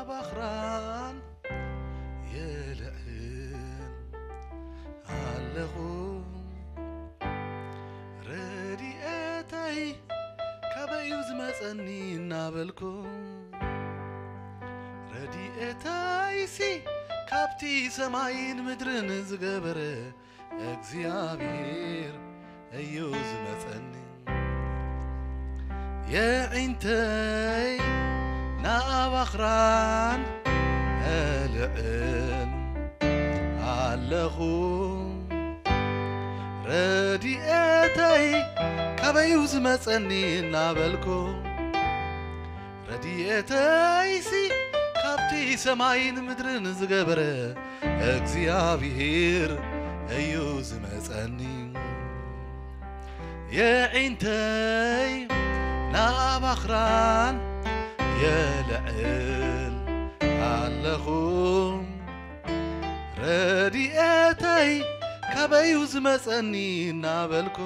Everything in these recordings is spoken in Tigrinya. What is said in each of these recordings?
ባኽራን የልዕል ኣለኹ። ረድኤተይ ካበይ እዩ ዝመጸኒ እናበልኩ፣ ረድኤተይሲ ካብቲ ሰማይን ምድርን ዝገበረ እግዚኣብሔር እዩ ዝመጸኒ። የዒንተይ ናባኽራን እልዕል ኣለኹ። ረድኤተይ ካበይ እዩ ዝመጸኒ እናበልኩ፣ ረድኤተይሲ ካብቲ ሰማይን ምድርን ዝገበረ እግዚኣብሔር እዩ ዝመጸኒ። የዒንተይ ናባኽራን የልዕል ኣለኹ። ረድኤተይ ካበይ እዩ ዝመጸኒ እናበልኩ፣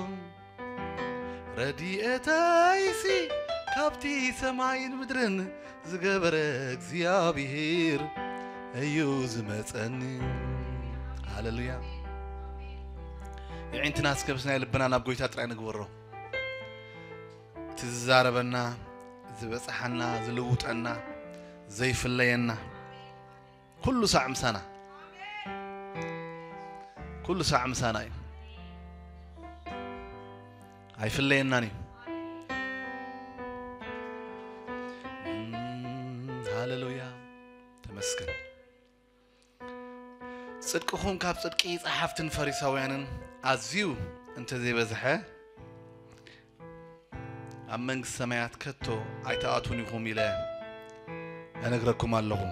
ረድኤተይሲ ካብቲ ሰማይን ምድርን ዝገበረ እግዚኣብሔር እዩ ዝመጸኒ። ሃሌሉያ። የዒንትና እስከ ምስ ናይ ልብና ናብ ጎይታ ጥራይ ንግበሮ። እቲ ዝዛረበና፣ ዝበጽሓና፣ ዝልውጠና፣ ዘይፍለየና፣ ኩሉ ሳዕ ምሳና፣ ኩሉ ሳዕ ምሳና እዩ። ኣይፍለየናን እዩ። እም፣ ሃሌሉያ። ተመስገን። ጽድቅኹም ካብ ጽድቂ ጸሓፍትን ፈሪሳውያንን ኣዝዩ እንተዘይበዝሐ፣ ኣብ መንግስቲ ሰማያት ከቶ ኣይትኣትዉን ኢኹም ኢለ እነግረኩም ኣለኹ።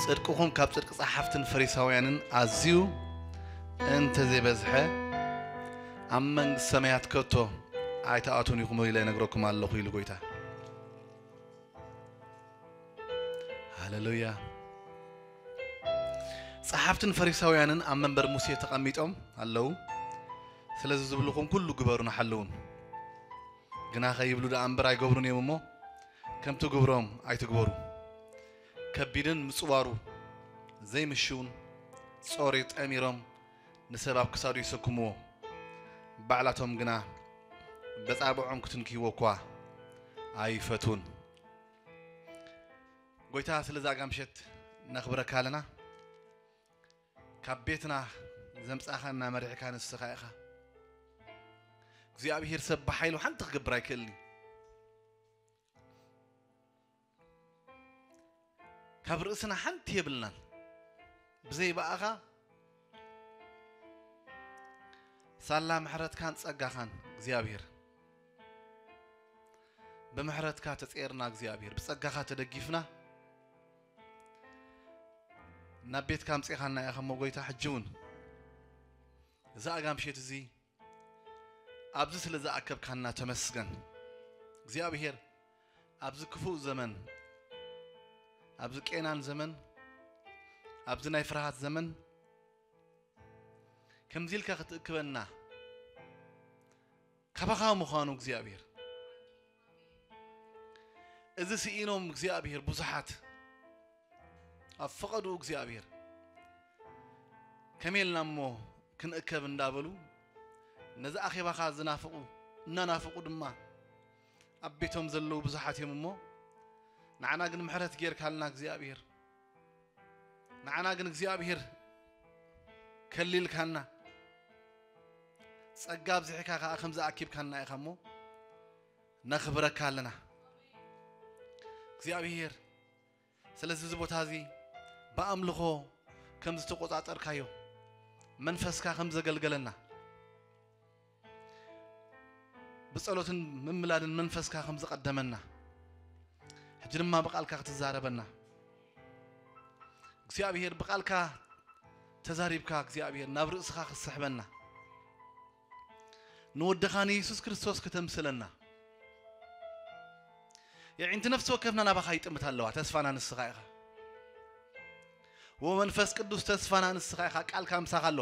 ጽድቅኹም ካብ ጽድቂ ጸሓፍትን ፈሪሳውያንን ኣዝዩ እንተዘይበዝሐ፣ ኣብ መንግስቲ ሰማያት ከቶ ኣይትኣትዉን ኢኹም ኢለ እነግረኩም ኣለኹ ኢሉ ጎይታ። ሃሌሉያ። ጸሓፍትን ፈሪሳውያንን ኣብ መንበር ሙሴ ተቐሚጦም ኣለዉ። ስለዚ ዝብልኹም ኩሉ ግበሩን ሓልዉን። ግና ኸይብሉ ደኣ እምበር ኣይገብሩን እዮም እሞ፣ ከምቲ ግብሮም ኣይትግበሩ። ከቢድን ምጽዋሩ ዘይምሽውን ጾሪ ጠሚሮም ንሰብ ኣብ ክሳዱ ይሰክምዎ። ባዕላቶም ግና በጻብዖም ክትንክይዎ እኳ ኣይፈትዉን። ጎይታ፣ ስለዛ ኣጋ ምሸት ነኽብረካ ኣለና። ካብ ቤትና ዘምጻኻና መሪሕካ ንስኻ ኢኻ። እግዚኣብሔር ሰብ ብሓይሉ ሓንቲ ክገብር ኣይክእልን እዩ። ካብ ርእስና ሓንቲ የብልናን። ብዘይ ብኣኻ ሳላ ምሕረትካን ጸጋኻን እግዚኣብሔር፣ ብምሕረትካ ተጸየርና እግዚኣብሔር፣ ብጸጋኻ ተደጊፍና ናብ ቤትካ ኣምጺኻና ኢኻ እሞ ጎይታ፣ ሕጂ እውን እዚ ኣጋ ምሸት እዚ ኣብዚ ስለ ዝኣከብካና ተመስገን። እግዚኣብሔር ኣብዚ ክፉእ ዘመን፣ ኣብዚ ቄናን ዘመን፣ ኣብዚ ናይ ፍርሃት ዘመን ከምዚ ኢልካ ክትእክበና ካባኻ ምዃኑ እግዚኣብሔር፣ እዚ ስኢኖም እግዚኣብሔር ብዙሓት ኣብ ፈቐድኡ እግዚኣብሔር ከመይ ኢልና እሞ ክንእከብ እንዳበሉ ነዚ ኣኼባኻ ዝናፍቑ እናናፍቑ ድማ ኣብ ቤቶም ዘለዉ ብዙሓት እዮም እሞ ንዓና ግን ምሕረት ጌርካልና እግዚኣብሔር፣ ንዓና ግን እግዚኣብሔር ከሊልካና ጸጋ ኣብዚሕካ ከኣ ከም ዝኣኪብካና ኢኻ እሞ ነኽብረካ ኣለና እግዚኣብሔር። ስለዚ እዚ ቦታ እዚ ብኣምልኾ ከም ዝተቆጻጸርካዮ፣ መንፈስካ ከም ዘገልገለና፣ ብጸሎትን ምምላድን መንፈስካ ከም ዝቐደመና፣ ሕጂ ድማ ብቓልካ ክትዛረበና እግዚኣብሔር፣ ብቓልካ ተዛሪብካ እግዚኣብሔር ናብ ርእስኻ ክትስሕበና፣ ንወድኻ ንየሱስ ክርስቶስ ከተምስለና። የዒንቲ ነፍሲ ወከፍና ናባኻ ይጥምት ኣለዋ። ተስፋና ንስኻ ኢኻ። ወመንፈስ ቅዱስ ተስፋና ንስኻ ኢኻ። ቃልካ ምሳኻ ኣሎ።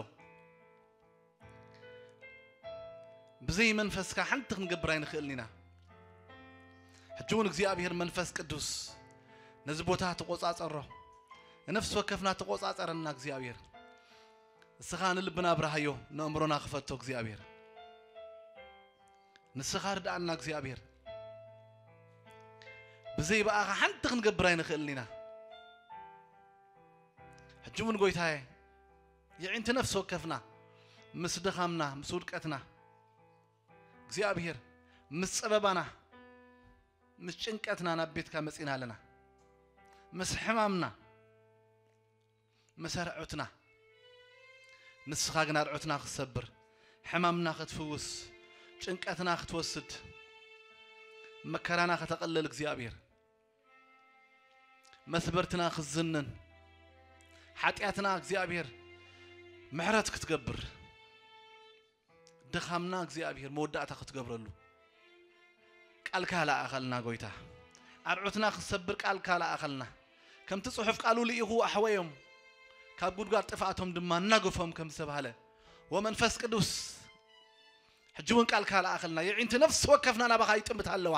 ብዘይ መንፈስካ ሓንቲ ክንገብር ኣይንኽእልን ኢና። ሕጂ እውን እግዚኣብሔር መንፈስ ቅዱስ ነዚ ቦታ ተቆጻጸሮ፣ ንነፍሲ ወከፍና ተቆጻጸረና እግዚኣብሔር። ንስኻ ንልብና ኣብርሃዮ፣ ንእምሮና ክፈቶ እግዚኣብሔር። ንስኻ ርድኣና እግዚኣብሔር። ብዘይ ብኣኻ ሓንቲ ክንገብር ኣይንኽእልን ኢና። ሕጂ እውን ጎይታየ፣ የዒንቲ ነፍሲ ወከፍና ምስ ድኻምና፣ ምስ ውድቀትና እግዚኣብሔር፣ ምስ ጸበባና፣ ምስ ጭንቀትና ናብ ቤትካ መጺና ኣለና። ምስ ሕማምና፣ ምስ ኣርዑትና። ንስኻ ግን ኣርዑትና ክትሰብር፣ ሕማምና ክትፍውስ፣ ጭንቀትና ክትወስድ፣ መከራና ከተቐልል እግዚኣብሔር፣ መስበርትና ክትዝንን፣ ሓጢኣትና እግዚኣብሔር ምሕረት ክትገብር፣ ድኻምና እግዚኣብሔር መወዳእታ ክትገብረሉ ቃልካ ለኣኸልና ጎይታ። ኣርዑትና ክትሰብር ቃልካ ለኣኸልና። ከምቲ ጽሑፍ ቃሉ ልኢኹ ኣሕወዮም፣ ካብ ጉድጓድ ጥፍኣቶም ድማ እናገፎም ከም ዝተባህለ፣ ወመንፈስ ቅዱስ ሕጂ እውን ቃልካ ለኣኸልና። የዒንቲ ነፍሲ ወከፍና ናባኻ ይጥምት ኣለዋ።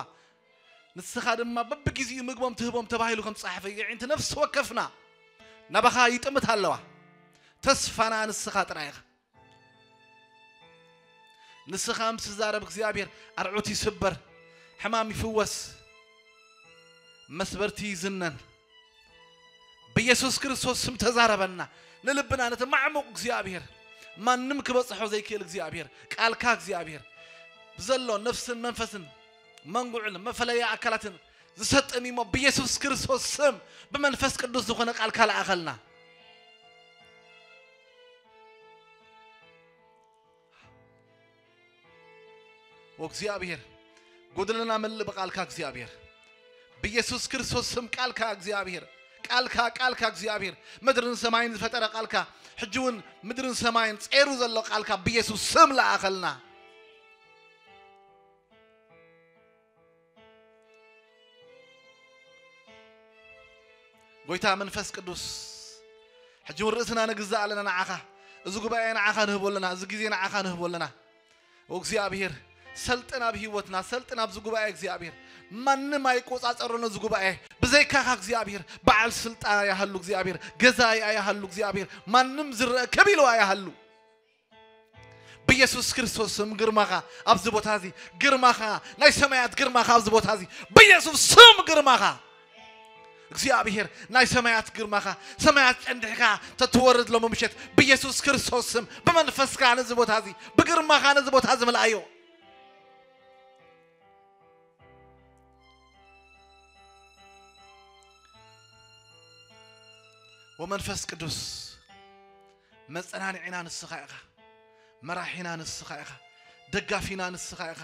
ንስኻ ድማ በብግዜኡ ምግቦም ትህቦም ተባሂሉ ከም ዝጸሓፈ፣ የዒንቲ ነፍሲ ወከፍና ናባኻ ይጥምት ኣለዋ። ተስፋና ንስኻ ጥራይ ኢኻ። ንስኻ ምስ ትዛረብ እግዚኣብሔር ኣርዑት ይስበር፣ ሕማም ይፍወስ፣ መስበርቲ ይዝነን። ብኢየሱስ ክርስቶስ ስም ተዛረበና፣ ንልብና ነቲ ማዕሙቕ እግዚኣብሔር፣ ማንም ክበጽሖ ዘይክእል እግዚኣብሔር፣ ቃልካ እግዚኣብሔር ብዘሎ ነፍስን መንፈስን መንጉዕን መፈለያ ኣካላትን ዝሰጥም እሞ ብኢየሱስ ክርስቶስ ስም ብመንፈስ ቅዱስ ዝኾነ ቃልካ ለኣኸልና። ወእግዚኣብሔር፣ ጎደለና መልእ ብቃልካ እግዚኣብሔር፣ ብኢየሱስ ክርስቶስ ስም ቃልካ እግዚኣብሔር፣ ቃልካ፣ ቃልካ እግዚኣብሔር፣ ምድርን ሰማይን ዝፈጠረ ቃልካ፣ ሕጂ እውን ምድርን ሰማይን ጸይሩ ዘሎ ቃልካ ብኢየሱስ ስም ለኣኸልና። ጎይታ መንፈስ ቅዱስ፣ ሕጂ እውን ርእስና ንግዛእ ኣለና ንዓኻ። እዚ ጉባኤ ንዓኻ ንህቦ ኣለና፣ እዚ ግዜ ንዓኻ ንህቦ ኣለና። ኦ እግዚኣብሔር፣ ሰልጥን ኣብ ህይወትና፣ ሰልጥን ኣብዚ ጉባኤ እግዚኣብሔር። ማንም ኣይቆጻጸሮን እዚ ጉባኤ። ብዘይካኻ እግዚኣብሔር፣ በዓል ስልጣን ኣይሃሉ እግዚኣብሔር፣ ገዛኢ ኣይሃሉ እግዚኣብሔር፣ ማንም ዝረአ ከቢሉ ኣይሃሉ። ብኢየሱስ ክርስቶስ ስም ግርማኻ ኣብዚ ቦታ እዚ፣ ግርማኻ፣ ናይ ሰማያት ግርማኻ ኣብዚ ቦታ እዚ፣ ብኢየሱስ ስም ግርማኻ እግዚኣብሔር፣ ናይ ሰማያት ግርማኻ፣ ሰማያት ጨንዲሕካ ተትወርድ ሎሚ ምሸት ብኢየሱስ ክርስቶስ ስም፣ ብመንፈስካ ነዚ ቦታ እዚ፣ ብግርማኻ ነዚ ቦታ እዚ ምልኣዮ። ወመንፈስ ቅዱስ፣ መጸናንዒና ንስኻ ኢኻ፣ መራሒና ንስኻ ኢኻ፣ ደጋፊና ንስኻ ኢኻ፣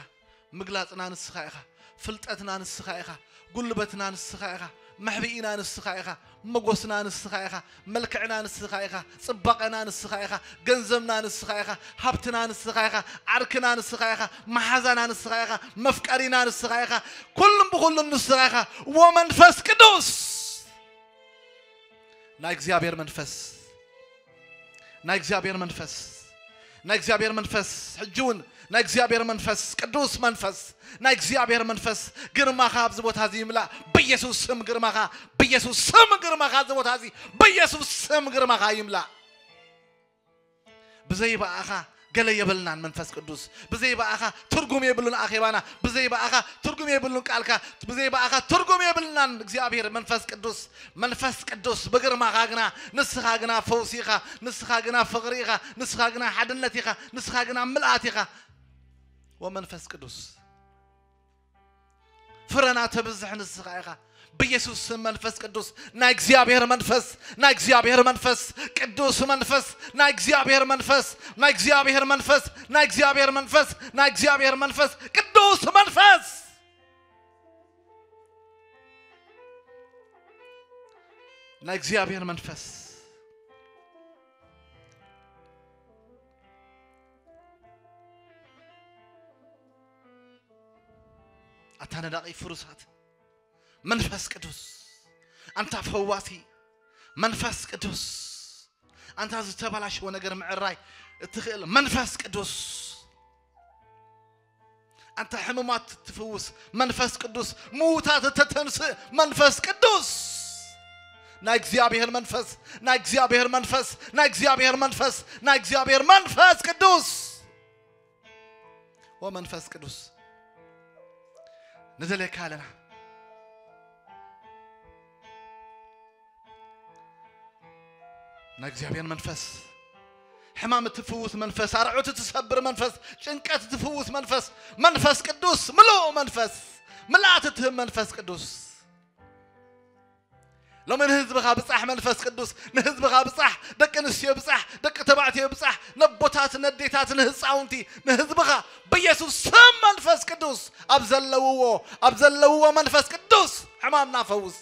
ምግላጽና ንስኻ ኢኻ፣ ፍልጠትና ንስኻ ኢኻ፣ ጉልበትና ንስኻ ኢኻ፣ መሕብኢና ንስኻ ኢኻ፣ መጎስና ንስኻ ኢኻ፣ መልክዕና ንስኻ ኢኻ፣ ጽባቐና ንስኻ ኢኻ፣ ገንዘብና ንስኻ ኢኻ፣ ሃብትና ንስኻ ኢኻ፣ ዓርክና ንስኻ ኢኻ፣ መሓዛና ንስኻ ኢኻ፣ መፍቀሪና ንስኻ ኢኻ፣ ኩሉን ብኹሉን ንስኻ ኢኻ። ወመንፈስ ቅዱስ፣ ናይ እግዚኣብሔር መንፈስ፣ ናይ እግዚኣብሔር መንፈስ፣ ናይ እግዚኣብሔር መንፈስ፣ ሕጂ እውን ናይ እግዚኣብሔር መንፈስ፣ ቅዱስ መንፈስ፣ ናይ እግዚኣብሔር መንፈስ፣ ግርማኻ ኣብዚ ቦታ እዚ ይምላእ። ብኢየሱስ ስም ግርማኻ፣ ብኢየሱስ ስም ግርማኻ ኣብዚ ቦታ እዚ፣ ብኢየሱስ ስም ግርማኻ ይምላእ። ብዘይ ብኣኻ ገለ የብልናን መንፈስ ቅዱስ። ብዘይ ብኣኻ ትርጉም የብሉን ኣኼባና። ብዘይ ብኣኻ ትርጉም የብሉን ቃልካ። ብዘይ ብኣኻ ትርጉም የብልናን እግዚኣብሔር መንፈስ ቅዱስ። መንፈስ ቅዱስ ብግርማኻ ግና፣ ንስኻ ግና ፈውሲ ኢኻ፣ ንስኻ ግና ፍቕሪ ኢኻ፣ ንስኻ ግና ሓድነት ኢኻ፣ ንስኻ ግና ምልኣት ኢኻ። ወመንፈስ ቅዱስ፣ ፍረና ተብዝሕ ንስኻ ኢኻ። ብኢየሱስ ስም መንፈስ ቅዱስ፣ ናይ እግዚኣብሔር መንፈስ፣ ናይ እግዚኣብሔር መንፈስ፣ ቅዱስ መንፈስ፣ ናይ እግዚኣብሔር መንፈስ፣ ናይ እግዚኣብሔር መንፈስ፣ ናይ እግዚኣብሔር መንፈስ፣ ናይ እግዚኣብሔር መንፈስ፣ ቅዱስ መንፈስ፣ ናይ እግዚኣብሔር መንፈስ። ኣታ ነዳቒ ፍሩሳት መንፈስ ቅዱስ፣ ኣንታ ፈዋሲ መንፈስ ቅዱስ፣ ኣንታ ዝተበላሸወ ነገር ምዕራይ እትኽእል መንፈስ ቅዱስ፣ ኣንታ ሕሙማት ትፍውስ መንፈስ ቅዱስ፣ ምዉታት እተተንስእ መንፈስ ቅዱስ፣ ናይ እግዚኣብሔር መንፈስ፣ ናይ እግዚኣብሔር መንፈስ፣ ናይ እግዚኣብሔር መንፈስ፣ ናይ እግዚኣብሔር መንፈስ ቅዱስ። ወመንፈስ ቅዱስ ንደልየካ ኣለና። ናይ እግዚኣብሔር መንፈስ፣ ሕማም እትፍውስ መንፈስ፣ ኣርዑት እትሰብር መንፈስ፣ ጭንቀት እትፍውስ መንፈስ፣ መንፈስ ቅዱስ፣ ምሉእ መንፈስ፣ ምልኣት እትህብ መንፈስ ቅዱስ። ሎሚ ንህዝብኻ ብጻሕ መንፈስ ቅዱስ፣ ንህዝብኻ ብጻሕ፣ ደቂ ኣንስትዮ ብጻሕ፣ ደቂ ተባዕትዮ ብጻሕ፣ ነቦታት፣ ነዴታት፣ ንህጻውንቲ፣ ንህዝብኻ ብኢየሱስ ስም መንፈስ ቅዱስ ኣብ ዘለውዎ፣ ኣብ ዘለውዎ መንፈስ ቅዱስ ሕማምና ፈውስ።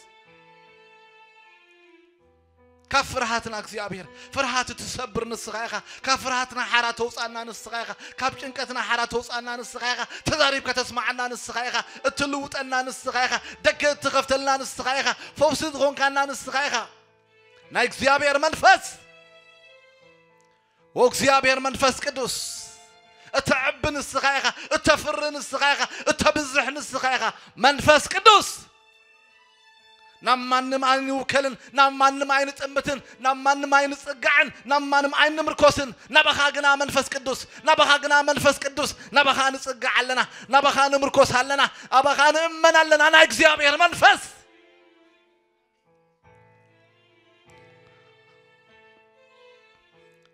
ካብ ፍርሃትና እግዚኣብሔር፣ ፍርሃት እትሰብር ንስኻ ኢኻ። ካብ ፍርሃትና ሓራ ተውጻና ንስኻ ኢኻ። ካብ ጭንቀትና ሓራ ተውጻና ንስኻ ኢኻ። ተዛሪብካ ተስማዓና ንስኻ ኢኻ። እትልውጠና ንስኻ ኢኻ። ደገ እትኸፍተልና ንስኻ ኢኻ። ፈውሲ ዝኾንካና ንስኻ ኢኻ። ናይ እግዚኣብሔር መንፈስ፣ ወእግዚኣብሔር መንፈስ ቅዱስ፣ እተዕቢ ንስኻ ኢኻ። እተፍሪ ንስኻ ኢኻ። እተብዝሕ ንስኻ ኢኻ። መንፈስ ቅዱስ፣ ናብ ማንም ኣይንውከልን፣ ናብ ማንም ኣይንጥምትን፣ ናብ ማንም ኣይንጽጋዕን፣ ናብ ማንም ኣይንምርኮስን። ናባኻ ግና መንፈስ ቅዱስ፣ ናባኻ ግና መንፈስ ቅዱስ፣ ናባኻ ንጽጋዕ ኣለና፣ ናባኻ ንምርኮስ ኣለና፣ ኣባኻ ንእመን ኣለና። ናይ እግዚኣብሔር መንፈስ፣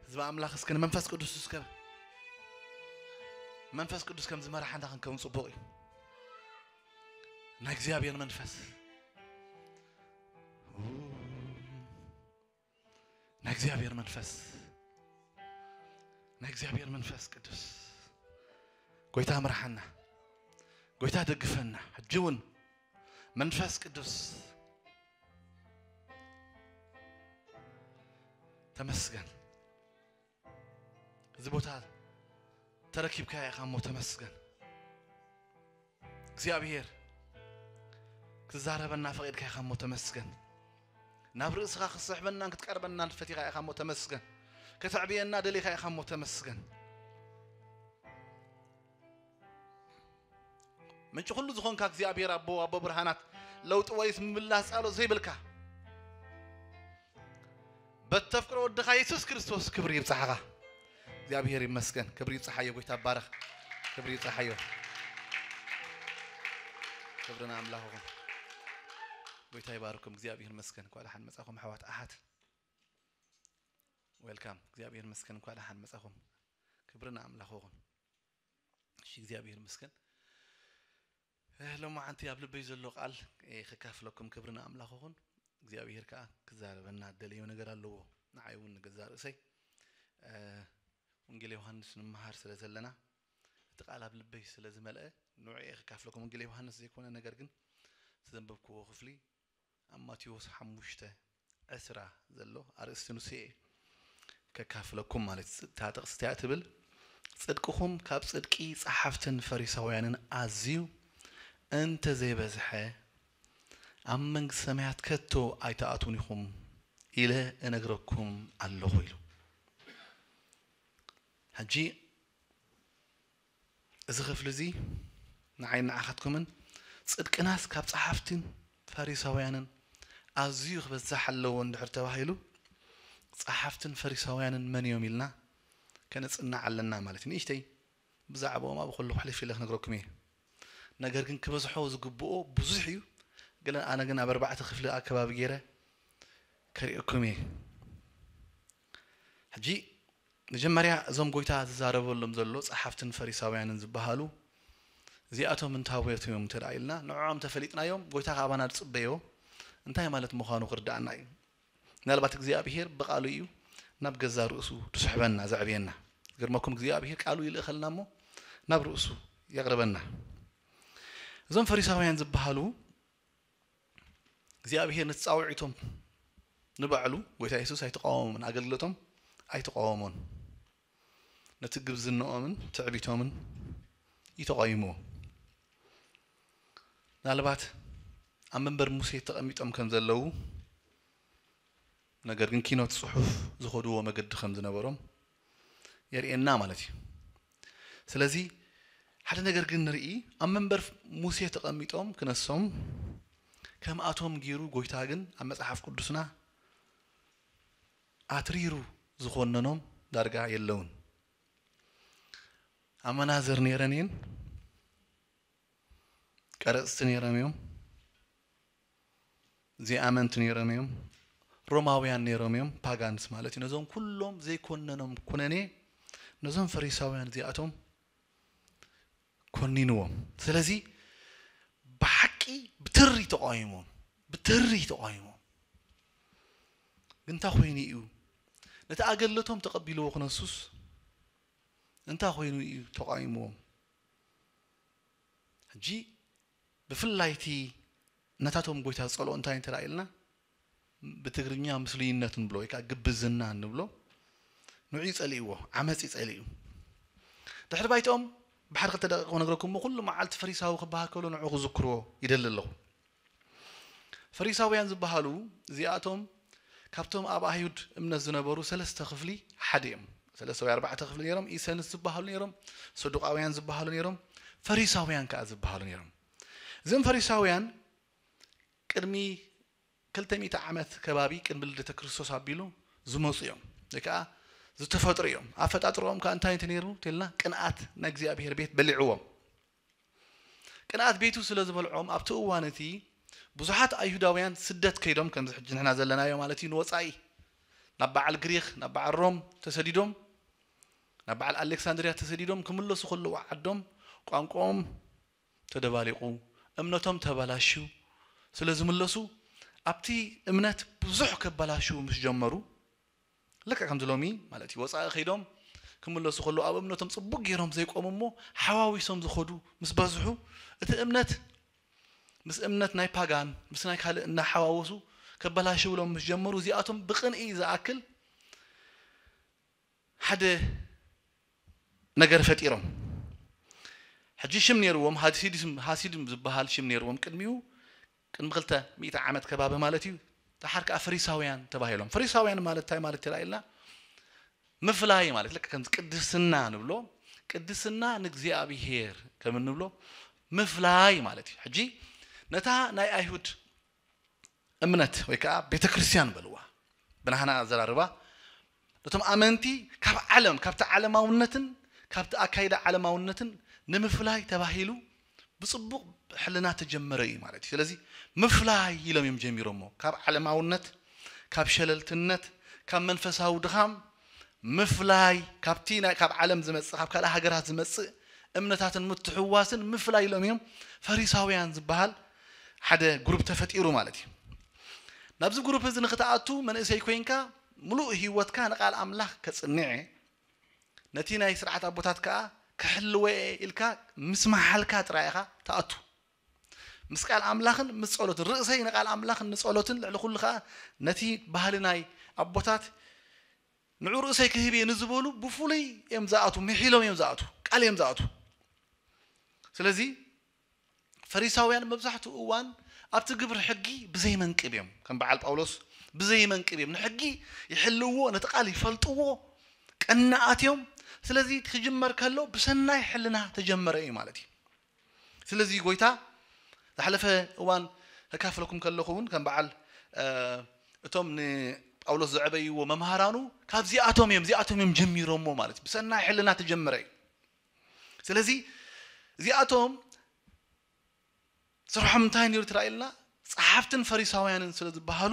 ህዝቢ ኣምላኽ እስከ ንመንፈስ ቅዱስ እስከ፣ መንፈስ ቅዱስ ከም ዝመርሓና ክንከውን ጽቡቕ እዩ። ናይ እግዚኣብሔር መንፈስ፣ ናይ እግዚኣብሔር መንፈስ፣ ናይ እግዚኣብሔር መንፈስ ቅዱስ፣ ጎይታ ምርሓና፣ ጎይታ ደግፈና። ሕጂ እውን መንፈስ ቅዱስ ተመስገን። እዚ ቦታ ተረኪብካ ኢኻ እሞ ተመስገን። እግዚኣብሔር ክዛረበና ፈቒድካ ኢኻ እሞ ተመስገን። ናብ ርእስኻ ክትስሕበናን ክትቀርበናን ፈቲኻ ኢኻ እሞ ተመስገን። ከተዕብየና ደሊኻ ኢኻ እሞ ተመስገን። ምንጪ ኩሉ ዝኾንካ እግዚኣብሔር ኣቦ፣ ኣቦ ብርሃናት፣ ለውጢ ወይስ ምምላስ ጻሎት ዘይብልካ፣ በተፍቅሮ ወድኻ የሱስ ክርስቶስ ክብሪ ይብጻሕኻ። እግዚኣብሔር ይመስገን። ክብሪ ይብጻሓዮ። ጎይታ ባረኽ። ክብሪ ይብጻሓዮ። ክብሪ ንኣምላኽኹም። ጎይታ ይባርኩም። እግዚኣብሔር ይመስገን። እንኳዕ ደሓን መጻኹም ኣሕዋት ኣሓት። ዌልካም። እግዚኣብሔር ይመስገን። እንኳዕ ደሓን መጻኹም። ክብሪ ንኣምላኽኹም። እሺ፣ እግዚኣብሔር ይመስገን። እ፣ ሎማዓንቲ ኣብ ልበይ ዘሎ ቃል፣ እ፣ ከካፍለኩም። ክብሪ ንኣምላኽ ይኹን። እግዚኣብሔር ከኣ ክዛረበና ደለዮ ነገር ኣለዎ። ንዓይ እውን ንገዛእ ርእሰይ፣ እ፣ ወንጌል ዮሃንስ ንምሃር ስለ ዘለና፣ እቲ ቃል ኣብ ልበይ ስለ ዝመልአ፣ ንዕኡ እየ ከካፍለኩም። ወንጌል ዮሃንስ ዘይኮነ፣ ነገር ግን ዘንበብክዎ ክፍሊ ኣብ ማቴዎስ ሓሙሽተ ዕስራ ዘሎ ኣርእስቲ ንሱ እየ ከካፍለኩም ማለት እዩ። እታ ጥቕሲ እንታይ እያ ትብል? ጽድቅኹም ካብ ጽድቂ ጸሓፍትን ፈሪሳውያንን ኣዝዩ እንተ ዘይበዝሐ፣ ኣብ መንግስቲ ሰማያት ከቶ ኣይትኣትዉን ኢኹም ኢለ እነግረኩም ኣለኹ ኢሉ። ሕጂ እዚ ክፍሊ እዚ ንዓይን ንዓኻትኩምን ጽድቅናስ ካብ ጸሓፍትን ፈሪሳውያንን ኣዝዩ ክበዝሕ ኣለዎ እንድሕር ተባሂሉ፣ ጸሓፍትን ፈሪሳውያንን መን እዮም ኢልና ከነጽንዕ ኣለና ማለት እዩ። ንእሽተይ ብዛዕባኦም ኣብኡ ከለኹ ሕልፍ ኢለ ክነግረኩም እየ። ነገር ግን ክበዝሖ ዝግብኦ ብዙሕ እዩ። ገለ ኣነ ግን ኣብ ኣርባዕተ ክፍሊ ኣከባቢ ገይረ ከርእየኩም እየ። ሕጂ መጀመርያ እዞም ጎይታ ዝዛረበሎም ዘሎ ጸሓፍትን ፈሪሳውያንን ዝበሃሉ እዚኣቶም እንታወት እዮም እንተ ደኣ ኢልና፣ ንዕኦም ተፈሊጥናዮም፣ ጎይታ ካባና ዝጽበዮ እንታይ ማለት ምዃኑ ክርድኣና እዩ። ምናልባት እግዚኣብሄር ብቓሉ እዩ ናብ ገዛ ርእሱ ዝስሕበና፣ ዘዕብየና። ዝገርመኩም እግዚኣብሄር ቃሉ ይልእኸልና እሞ ናብ ርእሱ የቕርበና። እዞም ፈሪሳውያን ዝበሃሉ እግዚኣብሄር ነቲ ጻውዒቶም ንባዕሉ ጎይታ የሱስ ኣይተቃወሞን፣ ኣገልግሎቶም ኣይተቃወሞን። ነቲ ግብዝንኦምን ትዕቢቶምን እዩ ተቃዊምዎ። ምናልባት ኣብ መንበር ሙሴ ተቐሚጦም ከም ዘለዉ፣ ነገር ግን ኪኖት ጽሑፍ ዝኸድዎ መገዲ ከም ዝነበሮም የርእየና ማለት እዩ። ስለዚ ሓደ ነገር ግን ንርኢ፣ ኣብ መንበር ሙሴ ተቐሚጦም ክነሶም ከምኣቶም ገይሩ ጎይታ ግን ኣብ መጽሓፍ ቅዱስና ኣትሪሩ ዝኾነኖም ዳርጋ የለውን። ኣመናዝር ነይረን እየን፣ ቀረፅቲ ነይሮም እዮም፣ ዘይኣመንቲ ነይሮም እዮም፣ ሮማውያን ነይሮም እዮም፣ ፓጋንስ ማለት እዩ። ነዞም ኩሎም ዘይኮነኖም ኩነኔ ነዞም ፈሪሳውያን እዚኣቶም ኮኒንዎም። ስለዚ ብሓቂ ብትሪ ተቃዊሞም፣ ብትሪ ተቃዊሞም። ግን እንታይ ኮይኑ እዩ ነቲ ኣገልግሎቶም ተቐቢልዎ ክነሱስ? እንታይ ኮይኑ እዩ ተቃዊምዎም? ሕጂ ብፍላይ እቲ ነታቶም ጎይታ ዝጸልኦ እንታይ እንተ ኢልና፣ ብትግርኛ ምስሉይነት ንብሎ ወይ ከዓ ግብዝና ንብሎ፣ ንዑ ይጸልእዎ፣ ዓመፅ ይጸልእዩ። ድሕሪ ባይትኦም ብሓደ ክልተ ደቂቕ ክነግረኩም እሞ፣ ኩሉ መዓልቲ ፈሪሳዊ ክበሃል ከሎ ንዑ ክዝክርዎ ይደሊ ኣለኹ። ፈሪሳውያን ዝበሃሉ እዚኣቶም ካብቶም ኣብ ኣይሁድ እምነት ዝነበሩ ሰለስተ ክፍሊ ሓደ እዮም። ሰለስተ ወይ ኣርባዕተ ክፍሊ ነይሮም። ኢሰንስ ዝበሃሉ ነይሮም፣ ሰዱቃውያን ዝበሃሉ ነይሮም፣ ፈሪሳውያን ከዓ ዝበሃሉ ነይሮም። እዞም ፈሪሳውያን ቅድሚ ክልተ ሚእቲ ዓመት ከባቢ ቅድሚ ልደተ ክርስቶስ ኣቢሉ ዝመፁ እዮም፣ ወይ ከዓ ዝተፈጥሩ እዮም። ኣፈጣጥሮኦም ከዓ እንታይ እንተ ነይሩ ተልና፣ ቅንኣት ናይ እግዚኣብሔር ቤት በሊዕዎም። ቅንኣት ቤቱ ስለ ዝበልዖም ኣብቲ እዋን እቲ ብዙሓት ኣይሁዳውያን ስደት ከይዶም፣ ከምዚ ሕጂ ንሕና ዘለናዮ ማለት እዩ፣ ንወፃኢ ናብ በዓል ግሪኽ፣ ናብ በዓል ሮም ተሰዲዶም፣ ናብ በዓል ኣሌክሳንድርያ ተሰዲዶም ክምለሱ ከለዉ ዓዶም ቋንቋኦም ተደባሊቑ፣ እምነቶም ተበላሽዩ ስለ ዝምለሱ፣ ኣብቲ እምነት ብዙሕ ከበላሽዉ ምስ ጀመሩ፣ ልክዕ ከምዚ ሎሚ ማለት እዩ፣ ወፃኢ ከይዶም ክምለሱ ከለዉ ኣብ እምነቶም ፅቡቅ ገይሮም ዘይቆሙ እሞ ሓዋዊሶም ዝኸዱ ምስ በዝሑ፣ እቲ እምነት ምስ እምነት ናይ ፓጋን ምስ ናይ ካልእ እናሓዋወሱ ከበላሽውሎም ምስ ጀመሩ፣ እዚኣቶም ብቅንኢ ዝኣክል ሓደ ነገር ፈጢሮም። ሕጂ ሽም ነይርዎም፣ ሃሲዲስም፣ ሃሲድም ዝበሃል ሽም ነይርዎም። ቅድሚኡ፣ ቅድሚ ክልተ ሚእቲ ዓመት ከባቢ ማለት እዩ፣ ደሓር ከዓ ፈሪሳውያን ተባሂሎም። ፈሪሳውያን ማለት እንታይ ማለት ተላኢልና? ምፍላይ ማለት፣ ልክ ከምዚ ቅድስና ንብሎ፣ ቅድስና ንእግዚኣብሔር ከም እንብሎ ምፍላይ ማለት እዩ። ሕጂ ነታ ናይ ኣይሁድ እምነት ወይ ከዓ ቤተ ክርስቲያን በልዋ፣ ብናህና ኣዘራርባ፣ ነቶም ኣመንቲ ካብ ዓለም፣ ካብቲ ዓለማውነትን ካብቲ ኣካይዳ ዓለማውነትን ንምፍላይ ተባሂሉ ብፅቡቕ ሕልና ተጀመረ እዩ ማለት እዩ። ስለዚ ምፍላይ ኢሎም እዮም ጀሚሮሞ። ካብ ዓለማውነት፣ ካብ ሸለልትነት፣ ካብ መንፈሳዊ ድኻም ምፍላይ፣ ካብቲ ናይ፣ ካብ ዓለም ዝመጽእ፣ ካብ ካልእ ሃገራት ዝመጽእ እምነታትን ምትሕውዋስን ምፍላይ ኢሎም እዮም ፈሪሳውያን ዝበሃል ሓደ ግሩፕ ተፈጢሩ ማለት እዩ። ናብዚ ግሩፕ እዚ ንክትኣቱ መንእሰይ ኮይንካ፣ ምሉእ ህይወትካ ንቃል ኣምላኽ ከጽንዕ፣ ነቲ ናይ ስርዓት ኣቦታት ከኣ ክሕልወ እየ ኢልካ ምስ መሓልካ ጥራይ ኢኻ ትኣቱ። ምስ ቃል ኣምላኽን ምስ ጸሎትን፣ ርእሰይ ንቃል ኣምላኽን ንጸሎትን፣ ልዕሊ ኩሉ ከኣ ነቲ ባህሊ ናይ ኣቦታት፣ ንዑ ርእሰይ ክህብ እየ ንዝበሉ ብፍሉይ እዮም ዝኣቱ፣ ምሒሎም እዮም ዝኣቱ፣ ቃል እዮም ዝኣቱ። ስለዚ ፈሪሳውያን መብዛሕትኡ እዋን ኣብቲ ግብሪ ሕጊ ብዘይመንቅብ እዮም። ከም በዓል ጳውሎስ ብዘይመንቅብ እዮም። ንሕጊ ይሕልዎ፣ ነቲ ቃል ይፈልጥዎ፣ ቀናኣት እዮም። ስለዚ ክጅመር ከሎ ብሰናይ ሕልና ተጀመረ እዩ ማለት እዩ። ስለዚ ጎይታ ዝሓለፈ እዋን ከካፍለኩም ከለኹ እውን ከም በዓል፣ እ፣ እቶም ንጳውሎስ ዘዕበይዎ መምሃራኑ ካብዚኣቶም እዮም፣ እዚኣቶም እዮም ጀሚሮሞ ማለት እዩ። ብሰናይ ሕልና ተጀመረ እዩ። ስለዚ እዚኣቶም ስርሖም እንታይ ነይሩ ትራእየልና? ጸሓፍትን ፈሪሳውያንን ስለ ዝበሃሉ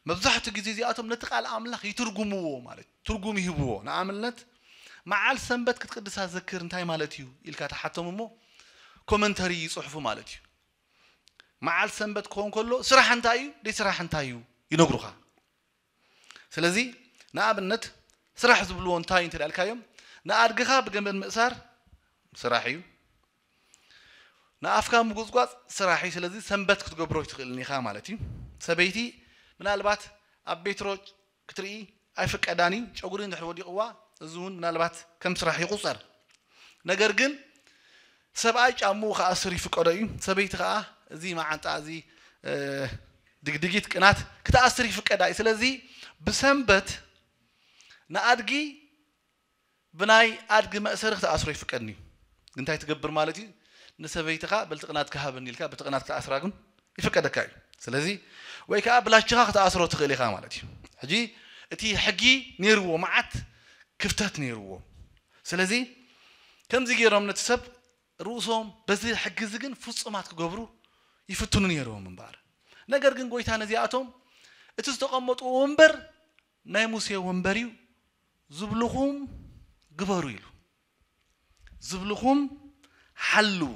መብዛሕትኡ ግዜ እዚኣቶም ነቲ ቃል ኣምላኽ ይትርጉምዎ ማለት እዩ። ትርጉም ይህብዎ። ንኣብነት መዓል ሰንበት ክትቅድሳ ዘክር እንታይ ማለት እዩ ኢልካ ተሓቶም እሞ ኮመንተሪ ይጽሕፉ ማለት እዩ። መዓል ሰንበት ክኸውን ከሎ ስራሕ እንታይ እዩ፣ ደይ ስራሕ እንታይ እዩ ይነግሩኻ። ስለዚ ንኣብነት ስራሕ ዝብልዎ እንታይ እንተ ኢልካዮም፣ ንኣድግኻ ብገመድ ምእሳር ስራሕ እዩ፣ ንኣፍካ ምጉጽጓጽ ስራሕ እዩ። ስለዚ ሰንበት ክትገብሮ ኣይትኽእልን ኢኻ ማለት እዩ። ሰበይቲ ምናልባት ኣብ ቤትሮ ክትርኢ ኣይፍቀዳን እዩ። ጨጉሪ እንድሕር ወዲቕዋ፣ እዚ እውን ምናልባት ከም ስራሕ ይቑጸር። ነገር ግን ሰብኣይ ጫምኡ ክኣስር ይፍቀዶ እዩ። ሰበይቲ ከዓ እዚ መዓንጣ፣ እዚ፣ እ፣ ድግድጊት ቅናት ክትኣስር ይፍቀዳ እዩ። ስለዚ ብሰንበት ንኣድጊ ብናይ ኣድጊ መእሰሪ ክትኣስሮ ይፍቀድን እዩ። እንታይ ትገብር ማለት እዩ? ንሰበይትኻ በልቲ ቅናት ክሃበኒ ኢልካ በቲ ቅናት ክትኣስራ ግን ይፍቀደካ እዩ። ስለዚ ወይ ከዓ ብላችኻ ክትኣስሮ ትኽእል ኢኻ ማለት እዩ። ሕጂ እቲ ሕጊ ነይርዎ፣ መዓት ክፍተት ነይርዎ። ስለዚ ከምዚ ገይሮም ነቲ ሰብ ርእሶም በዚ ሕጊ እዚ ግን ፍጹማት ክገብሩ ይፍትኑ ነይሮም እምበኣር። ነገር ግን ጎይታ ነዚኣቶም እቲ ዝተቐመጥዎ ወንበር ናይ ሙሴ ወንበር እዩ፣ ዝብልኹም ግበሩ ኢሉ። ዝብልኹም ሓልዉ።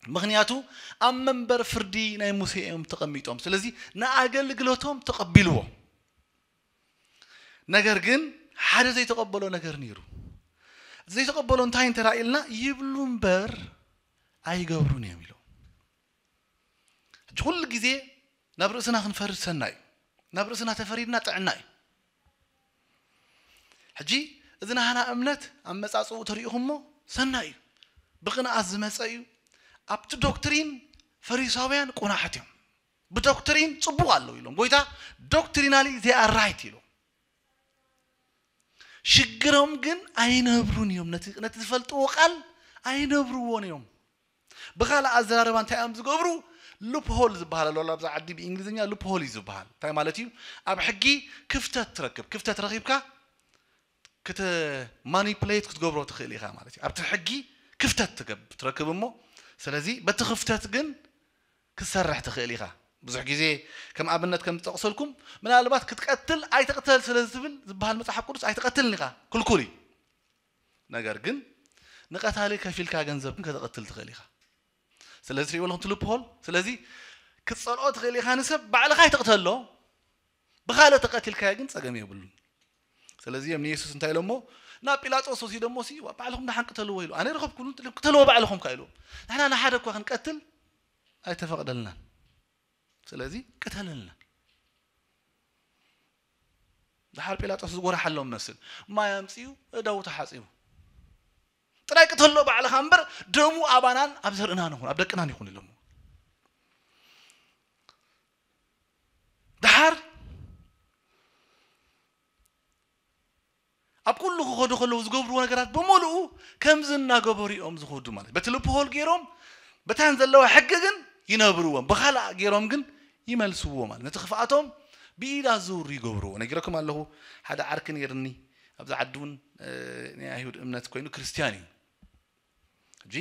ምኽንያቱ ኣብ መንበር ፍርዲ ናይ ሙሴ እዮም ተቐሚጦም። ስለዚ ንኣገልግሎቶም ተቐቢልዎ። ነገር ግን ሓደ ዘይተቐበሎ ነገር ነይሩ። ዘይተቐበሎ እንታይ እንተ ኢልና ይብሉ እምበር ኣይገብሩን እዮም ኢሎም። ሕጂ ኩሉ ግዜ ናብ ርእስና ክንፈርድ ሰናይ እዩ። ናብ ርእስና ተፈሪድና ጥዕና እዩ። ሕጂ እዚ ናህና እምነት ኣብ መጻጽኡ ተሪኢኹሞ ሰናይ እዩ። ብቕንኣት ዝመጸ እዩ። ኣብቲ ዶክትሪን ፈሪሳውያን ቁናሓት እዮም። ብዶክትሪን ጽቡቕ ኣለዉ ኢሎም። ጎይታ ዶክትሪናሊ they are right ኢሎም። ሽግሮም ግን ኣይነብሩን እዮም። ነቲ ነቲ ዝፈልጥዎ ቃል ኣይነብርዎን እዮም። ብኻልእ ኣዘራርባ እንታይ እዮም ዝገብሩ? ሉፕሆል ዝበሃል ኣሎ ኣብዛ ዓዲ ብእንግሊዝኛ ሉፕሆል እዩ ዝበሃል። እንታይ ማለት እዩ? ኣብ ሕጊ ክፍተት ትረክብ። ክፍተት ረኺብካ ክተ ማኒፕሌት ክትገብሮ ትኽእል ኢኻ ማለት እዩ። ኣብቲ ሕጊ ክፍተት ትገብ- ትረክብ እሞ ስለዚ በቲ ክፍተት ግን ክትሰርሕ ትኽእል ኢኻ። ብዙሕ ግዜ ከም ኣብነት ከም ዝጠቕሰልኩም ምናልባት ክትቀትል ኣይትቕተል ስለ ዝብል ዝበሃል መጽሓፍ ቅዱስ ኣይትቐትልን ኢኻ፣ ክልኩል እዩ። ነገር ግን ንቐታሊ ከፊልካ ገንዘብ ግን ከተቐትል ትኽእል ኢኻ። ስለዚ ትሪእዎ ኣለኹም ትልፕ ሆል። ስለዚ ክትጸልኦ ትኽእል ኢኻ ንሰብ፣ ባዕልኻ ኣይትቕተሎ። ብኻልእ ተቐቲልካዮ ግን ጸገም የብሉን። ስለዚ እዮም ንየሱስ እንታይ ኢሎሞ ናብ ጲላጦስ ወሲዶሞ ሲ ባዕልኹም ደሓን ቅተልዎ ኢሉ። ኣነ ረኸብኩሉ ቅተልዎ ባዕልኹም ካ ኢሉ። ንሕና ንሓደ እኳ ክንቀትል ኣይተፈቕደልናን። ስለዚ ቅተለልና። ድሓር ጲላጦስ ዝጎርሓሎም መስል ማይ ኣምፅኡ እዳው ተሓፂቡ ጥራይ ቅተሎ ባዕልኻ እምበር ደሙ ኣባናን ኣብ ዘርእናን ይኹን ኣብ ደቅናን ይኹን ኢሎሞ። ድሓር ኣብ ኩሉ ክኸዱ ከለዉ ዝገብርዎ ነገራት ብምሉኡ ከምዚ እናገበሩ እዮም ዝኸዱ ማለት በቲ ልፕ ሆል ገይሮም በታን ዘለዋ ሕጊ ግን ይነብርዎም ብኻልእ ገይሮም ግን ይመልስዎ ማለት ነቲ ክፍኣቶም ብኢድ ኣዝውሩ ይገብርዎ ነጊረኩም ኣለኹ። ሓደ ዓርኪ ነይርኒ ኣብዚ ዓዲ እውን ናይ ኣይሁድ እምነት ኮይኑ ክርስትያን እዩ። ሕጂ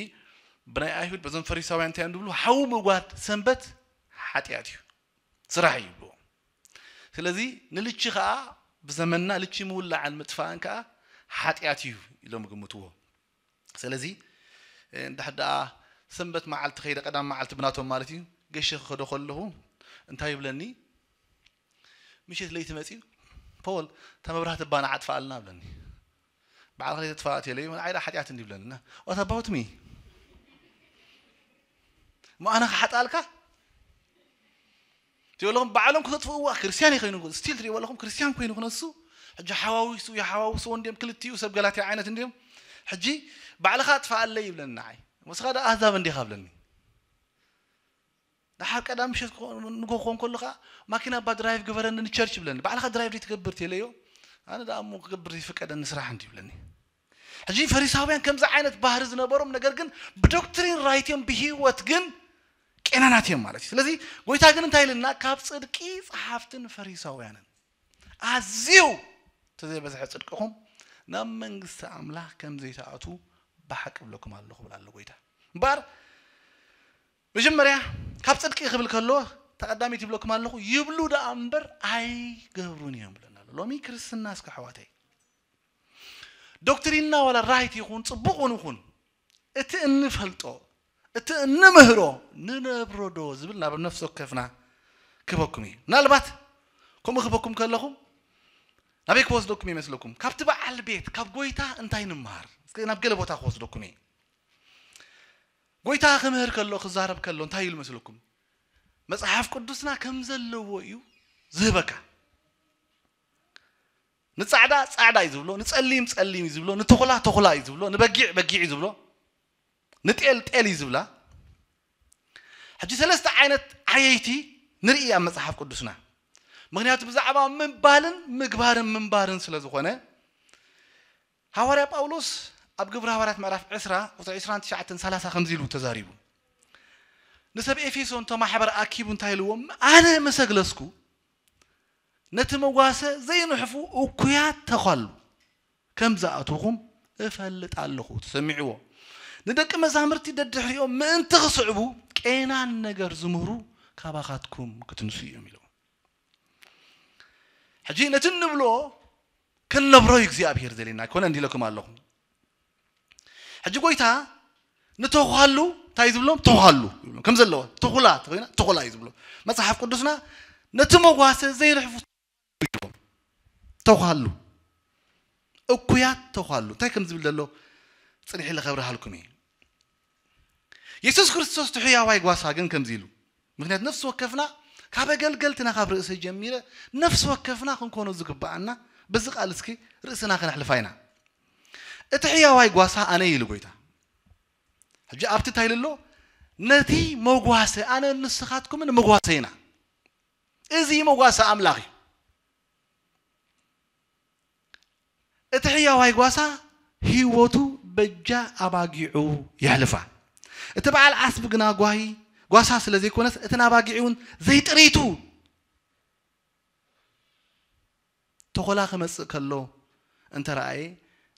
ብናይ ኣይሁድ በዞም ፈሪሳውያን እንታይ እዮም ዝብሉ ሓዊ ምውጋድ ሰንበት ሓጢኣት እዩ ስራሕ እዩ ይብልዎ። ስለዚ ንልቺ ከዓ ብዘመንና ልቺ ምውላዕን ምጥፋእን ከዓ ሓጢኣት እዩ ኢሎም ይግምትዎ። ስለዚ እንድሕር ደኣ ሰንበት መዓልቲ ከይደ ቀዳም መዓልቲ ብናቶም ማለት እዩ ገሸ ክኸዶ ከለኹ እንታይ ይብለኒ ምሸት ለይቲ መፅዩ ፖል እታ መብራህቲ ባና ዓጥፋኣልና ብለኒ። በዓል ከለይ ተጥፋእት የለዩ ዓይዳ ሓጢኣት እንዲ ብለኒ what about me? እሞ ኣነ ክሓጣልካ ትብለኹም ባዕሎም ክተጥፍእዋ ክርስቲያን ይኸይኑ ስቲል ትሪእዎ ኣለኹም ክርስቲያን ኮይኑ ክነሱ ሕጂ ሓዋዊሱ ይሓዋውስዎ እንዲም ክልቲኡ ሰብ ገላትያ ዓይነት እንዲም ሕጂ ባዕልኻ ኣጥፋኣለይ ይብለኒ ንዓይ ወስኻ ዳ ኣህዛብ እንዲኻ ብለኒ። ደሓር ቀዳም ምሸት ንጎ ክኾን ከሎ ከዓ ማኪና ባ ድራይቭ ግበረኒ ንቸርች ይብለኒ ባዕልኻ ድራይቭ ዘይትገብር ቴለዮ ኣነ ደኣ እሞ ክገብር ዘይፍቀደኒ ስራሕ እንዲ ይብለኒ። ሕጂ ፈሪሳውያን ከምዚ ዓይነት ባህሪ ዝነበሮም ነገር ግን ብዶክትሪን ራይት እዮም ብህይወት ግን ቄናናት እዮም ማለት እዩ። ስለዚ ጎይታ ግን እንታይ ኢልና ካብ ፅድቂ ፀሓፍትን ፈሪሳውያንን ኣዝዩ ተዘይበዝሐ ፅድቅኹም ናብ መንግስቲ ኣምላኽ ከም ዘይትኣትዉ ብሓቂ ብለኩም ኣለኹ ብላ ኣሎ ጎይታ። እምበኣር መጀመርያ ካብ ፅድቂ ክብል ከሎ ተቐዳሚት ይብለኩም ኣለኹ ይብሉ ደኣ እምበር ኣይገብሩን እዮም ብለና ኣሎ። ሎሚ ክርስትና እስከ ኣሕዋተይ ዶክትሪንና ዋላ ራይት ይኹን ፅቡቕ እውን ይኹን እቲ እንፈልጦ እቲ እንምህሮ ንነብሮ ዶ ዝብል ናብ ነፍሲ ወከፍና ክበኩም እዩ። ምናልባት ከምኡ ክበኩም ከለኹም ናበይ ክወስደኩም ይመስለኩም? ካብቲ በዓል ቤት ካብ ጎይታ እንታይ ንምሃር? እስከ ናብ ገለ ቦታ ክወስደኩም እየ። ጎይታ ክምህር ከሎ ክዛረብ ከሎ እንታይ ኢሉ መስለኩም? መጽሓፍ ቅዱስና ከም ዘለዎ እዩ ዝህበካ። ንጻዕዳ ጻዕዳ እዩ ዝብሎ፣ ንጸሊም ጸሊም እዩ ዝብሎ፣ ንተኹላ ተኹላ እዩ ዝብሎ፣ ንበጊዕ በጊዕ እዩ ዝብሎ፣ ንጤል ጤል እዩ ዝብላ። ሕጂ ሰለስተ ዓይነት ዓየይቲ ንርኢ ኣብ መጽሓፍ ቅዱስና። ምክንያቱ ብዛዕባ ምባልን ምግባርን ምንባርን ስለ ዝኾነ ሃዋርያ ጳውሎስ ኣብ ግብረ ሃዋርያት ምዕራፍ ዕስራ ቁፅሪ ዕስራን ትሽዓተን ሰላሳ ከምዚ ኢሉ ተዛሪቡ። ንሰብ ኤፌሶን እቶ ማሕበር ኣኪቡ እንታይ ኢልዎም? ኣነ መሰግለስኩ ነቲ መጓሰ ዘይንሕፉ እኩያት ተኳሉ ከም ዝኣትኹም እፈልጥ ኣለኹ። ተሰሚዕዎ። ንደቂ መዛምርቲ ደድሕሪኦም ምእንቲ ክስዕቡ ቄናን ነገር ዝምህሩ ካባኻትኩም ክትንሱ እዮም ኢሎም። ሕጂ ነቲ እንብሎ ክንነብሮ እዩ እግዚኣብሔር ዘሌና ኣይኮነ እንዲለኩም ኣለኹ። ሕጂ ጎይታ ንተኳሉ እንታይ ዝብሎም? ተኳሉ ይብሎም። ከም ዘለዎ ተኹላ ተኮይና ተኹላ እዩ ዝብሎ መጽሓፍ ቅዱስና። ነቲ መጓሰ ዘይንሕፉ ተኳሉ፣ እኩያት ተኳሉ። እንታይ ከም ዝብል ዘሎ ጽንሒ ኢለ ከብርሃልኩም እየ። የሱስ ክርስቶስ እቲ ሕያዋይ ጓሳ ግን ከምዚ ኢሉ። ምክንያቱ ነፍሲ ወከፍና ካብ ኣገልገልትና ካብ ርእሰ ጀሚረ ነፍሲ ወከፍና ክንኮኖ ዝግብኣና በዚ ቃል እስኪ ርእስና ከነሕልፋ ኢና። እቲ ሕያዋይ ጓሳ ኣነ ኢሉ ጎይታ። ሕጂ ኣብቲ እንታይ ኢሉ ኣሎ? ነቲ መጓሰ ኣነ ንስኻትኩምን መጓሰ ኢና። እዚ መጓሰ ኣምላኽ እዩ። እቲ ሕያዋይ ጓሳ ህይወቱ በጃ ኣባጊዑ የሕልፋ። እቲ በዓል ዓስቢ ግና ጓሂ ጓሳ ስለ ዘይኮነስ እቲ ናባጊዕ እውን ዘይጥሪቱ ተኾላ ክመጽእ ከሎ እንተ ረኣየ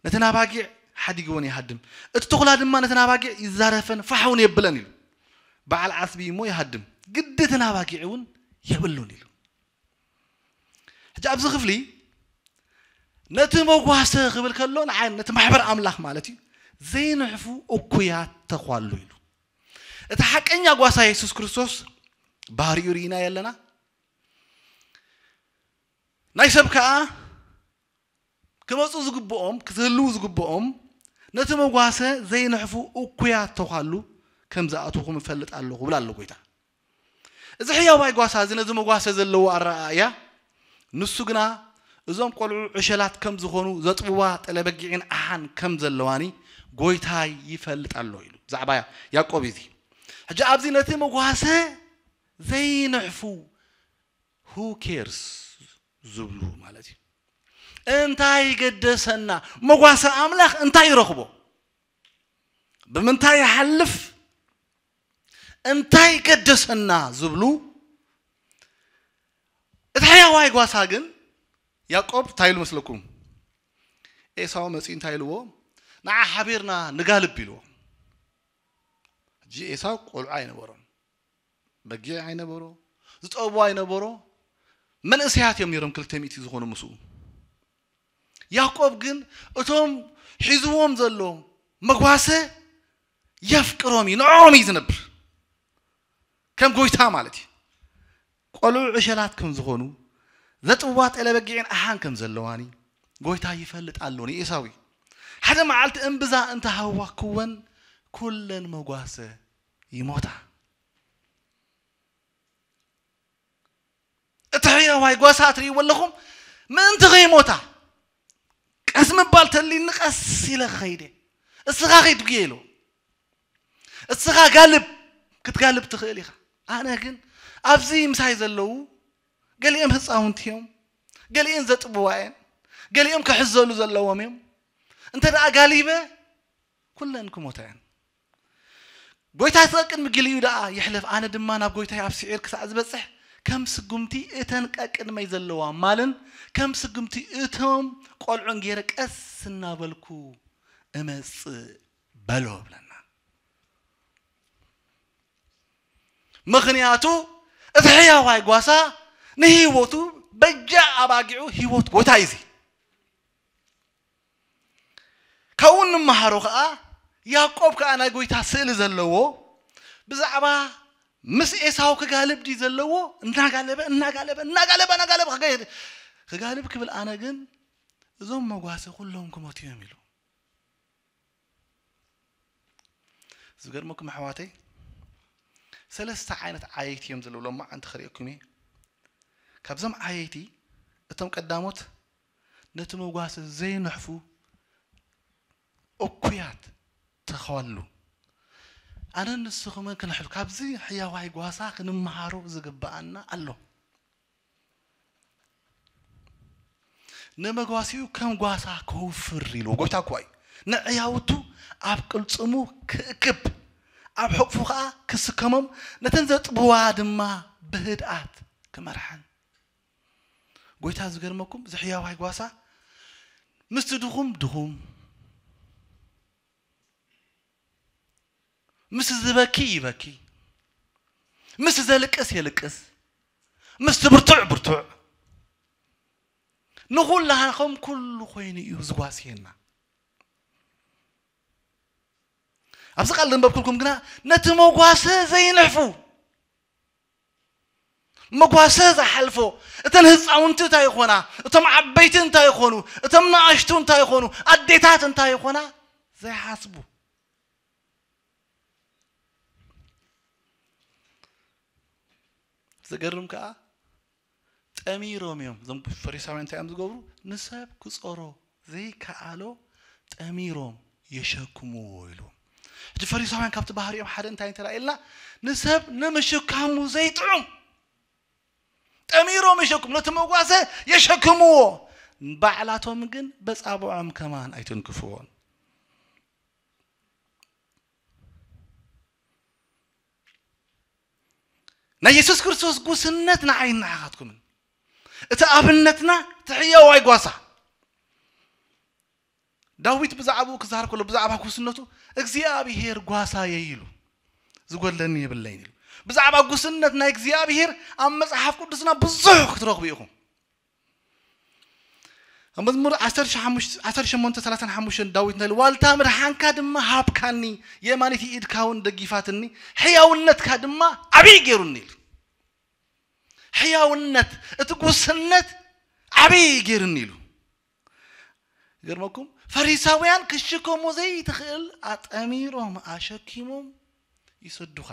ነተን ኣባጊዕ ሓዲግወን ይሃድም። እቲ ተኹላ ድማ ነተን ኣባጊዕ ይዛረፈን ፋሕ እውን የብለን ኢሉ። በዓል ዓስቢ እሞ ይሃድም፣ ግዲ እተን ኣባጊዕ እውን የብሉን ኢሉ። ሕጂ ኣብዚ ክፍሊ ነቲ መጓሰ ክብል ከሎ ንዓይ ነቲ ማሕበር ኣምላኽ ማለት እዩ ዘይንሕፉ እኩያት ተኳሉ ኢሉ። እቲ ሓቀኛ ጓሳ የሱስ ክርስቶስ ባህሪኡ ርኢና የለና። ናይ ሰብ ከኣ ክመፁ ዝግብኦም ክዝህልዉ ዝግብኦም ነቲ መጓሰ ዘይንሕፉ እኩያት ተኳሉ ከም ዝኣትኹም እፈልጥ ኣለኹ ብላ ኣሎ ጎይታ። እዚ ሕያዋይ ጓሳ እዚ ነዚ መጓሰ ዘለዎ ኣረኣእያ ንሱ ግና እዞም ቆልዑ ዕሸላት ከም ዝኾኑ ዘጥብዋ ጠለበጊዕን ኣሓን ከም ዘለዋኒ ጎይታይ ይፈልጥ ኣሎ ኢሉ። ብዛዕባ ያዕቆብ እዚ ሕጂ ኣብዚ ነቲ መጓሰ ዘይንሕፉ who cares ዝብሉ ማለት እዩ። እንታይ ገደሰና? መጓሰ ኣምላኽ እንታይ ይረኽቦ? ብምንታይ ይሓልፍ? እንታይ ገደሰና ዝብሉ እቲ ሕያዋይ ጓሳ ግን ያዕቆብ እንታይ ኢሉ መስለኩም? ኤሳው መፂኡ እንታይ ኢልዎ? ንዓ ሓቢርና ንጋልብ ኢልዎ። ሕጂ ኤሳው ቆልዑ ኣይነበሮን፣ በጊዕ ኣይነበሮ፣ ዝጠቡ ኣይነበሮ፣ መንእሰያት እዮም ነይሮም ክልተ ሚእቲ ዝኾኑ ምስኡ። ያዕቆብ ግን እቶም ሒዝዎም ዘሎ መጓሰ የፍቅሮም እዩ፣ ንዕኦም እዩ ዝነብር ከም ጎይታ ማለት እዩ። ቆልዑ ዕሸላት ከም ዝኾኑ ዘጥዋ ጠለበጊዕን ኣሓን ከም ዘለዋኒ ጎይታ ይፈልጥ ኣሎ ንኤሳው እዩ። ሓደ መዓልቲ እምብዛ እንተሃዋክወን ኩለን መጓሰ ይሞታ። እቲ ሕያዋይ ጓሳ ትርእይዎ ኣለኹም ምእንቲ ከይሞታ ቀስ ምባል ተልኒ ቀስ ኢለ ክኸይደ። እስኻ ከይትጉየ ኢሉ እስኻ ጋልብ ክትጋልብ ትኽእል ኢኻ። ኣነ ግን ኣብዚ ምሳይ ዘለዉ ገሊኦም ህፃውንቲ እዮም፣ ገሊኦም ዘጥብዋ እየን፣ ገሊኦም ክሕዘሉ ዘለዎም እዮም። እንተ ደኣ ጋሊበ ኩለን ክሞታ እየን። ጎይታ እቲ ቅድሚ ግሊኡ ደኣ ይሕለፍ፣ ኣነ ድማ ናብ ጎይታይ ኣብ ስዒር ክሳዕ ዝበጽሕ ከም ስጉምቲ እተን ቀቅድመይ ዘለዋ ማልን ከም ስጉምቲ እቶም ቆልዑን ገይረ ቀስ እናበልኩ እመጽእ በሎ ብለና። ምኽንያቱ እቲ ሕያዋይ ጓሳ ንህይወቱ በጃ ኣባጊዑ ህይወት ጎይታ እዩ እዚ። ካብኡ እንመሃሮ ከዓ ያዕቆብ ከዓ ናይ ጎይታ ስእሊ ዘለዎ ብዛዕባ ምስ ኤሳው ክጋልብ ድዩ ዘለዎ እናጋለበ እናጋለበ እናጋለበ እናጋለበ ክጋልብ ክብል ኣነ ግን እዞም መጓሰ ኩሎም ክሞቱ እዮም ኢሉ። ዝገርመኩም ኣሕዋተይ ሰለስተ ዓይነት ዓየይቲ እዮም ዘለዉ። ሎማዓንቲ ክርእየኩም እየ። ካብዞም ዓየይቲ እቶም ቀዳሞት ነቲ መጓሰ ዘይንሕፉ እኩያት ተኸዋሉ። ኣነ ንስኹምን ክንሕሉ ካብዚ ሕያዋይ ጓሳ ክንመሃሮ ዝግብኣና ኣሎ። ንመጓሲኡ ከም ጓሳ ከውፍር ኢልዎ ጎይታ እኳ እዩ። ንዕያውቱ ኣብ ቅልጽሙ ክእክብ፣ ኣብ ሕቕፉ ኸኣ ክስከሞም፣ ነተን ዘጥብዋ ድማ ብህድኣት ክመርሐን። ጎይታ ዝገርመኩም፣ እዚ ሕያዋይ ጓሳ ምስቲ ድኹም ድኹም፣ ምስቲ ዝበኪ ይበኪ፣ ምስቲ ዘልቅስ የልቅስ፣ ምስቲ ብርቱዕ ብርቱዕ፣ ንኹላኸም ኩሉ ኮይኑ እዩ ዝጓስየና። ኣብዚ ቃል ዘንበብኩልኩም ግና ነቲ መጓሰ ዘይንሕፉ፣ መጓሰ ዝሓልፎ፣ እተን ህፃውንቲ እንታይ ይኾና፣ እቶም ዓበይቲ እንታይ ይኾኑ፣ እቶም ንኣሽቱ እንታይ ይኾኑ፣ ኣዴታት እንታይ ይኾና ዘይሓስቡ። ዘገርም ከዓ ጠሚሮም እዮም። እዞም ፈሪሳውያን እንታይ እዮም ዝገብሩ? ንሰብ ክጾሮ ዘይከኣሎ ጠሚሮም የሸክምዎ ኢሉ። ሕጂ ፈሪሳውያን ካብቲ ባህሪኦም ሓደ እንታይ እንተረኣየልና፣ ንሰብ ንምሽካሙ ዘይጥዑም ጠሚሮም የሸክሙ፣ ነቲ መጓሰ የሸክምዎ፣ ባዕላቶም ግን በጻብዖም ከማን ኣይትንክፍዎን። ናይ የሱስ ክርስቶስ ጉስነት ንዓይ ንዓኻትኩምን እቲ ኣብነትና፣ እቲ ሕያዋይ ጓሳ። ዳዊት ብዛዕባኡ ክዛረብ ከሎ፣ ብዛዕባ ጉስነቱ፣ እግዚኣብሄር ጓሳየ ኢሉ፣ ዝጎድለኒ የብለይን ኢሉ። ብዛዕባ ጉስነት ናይ እግዚኣብሄር ኣብ መጽሓፍ ቅዱስና ብዙሕ ክትረኽቡ ኢኹም። ኣብ መዝሙር ዓሰርተ ሸሞንተ ሰላሳን ሓሙሽተን ዳዊት እንታይ ኢሉ? ዋልታ ምድሓንካ ድማ ሃብካኒ፣ የማኒት ኢድካ እውን ደጊፋትኒ፣ ሕያውነትካ ድማ ዓብዪ ገይሩኒ ኢሉ። ሕያውነት፣ እቲ ጉስነት ዓብዪ ገይሩኒ ኢሉ። ገርመኩም፣ ፈሪሳውያን ክሽከሙ ዘይትኽእል ኣጠሚሮም ኣሸኪሞም ይሰዱኻ።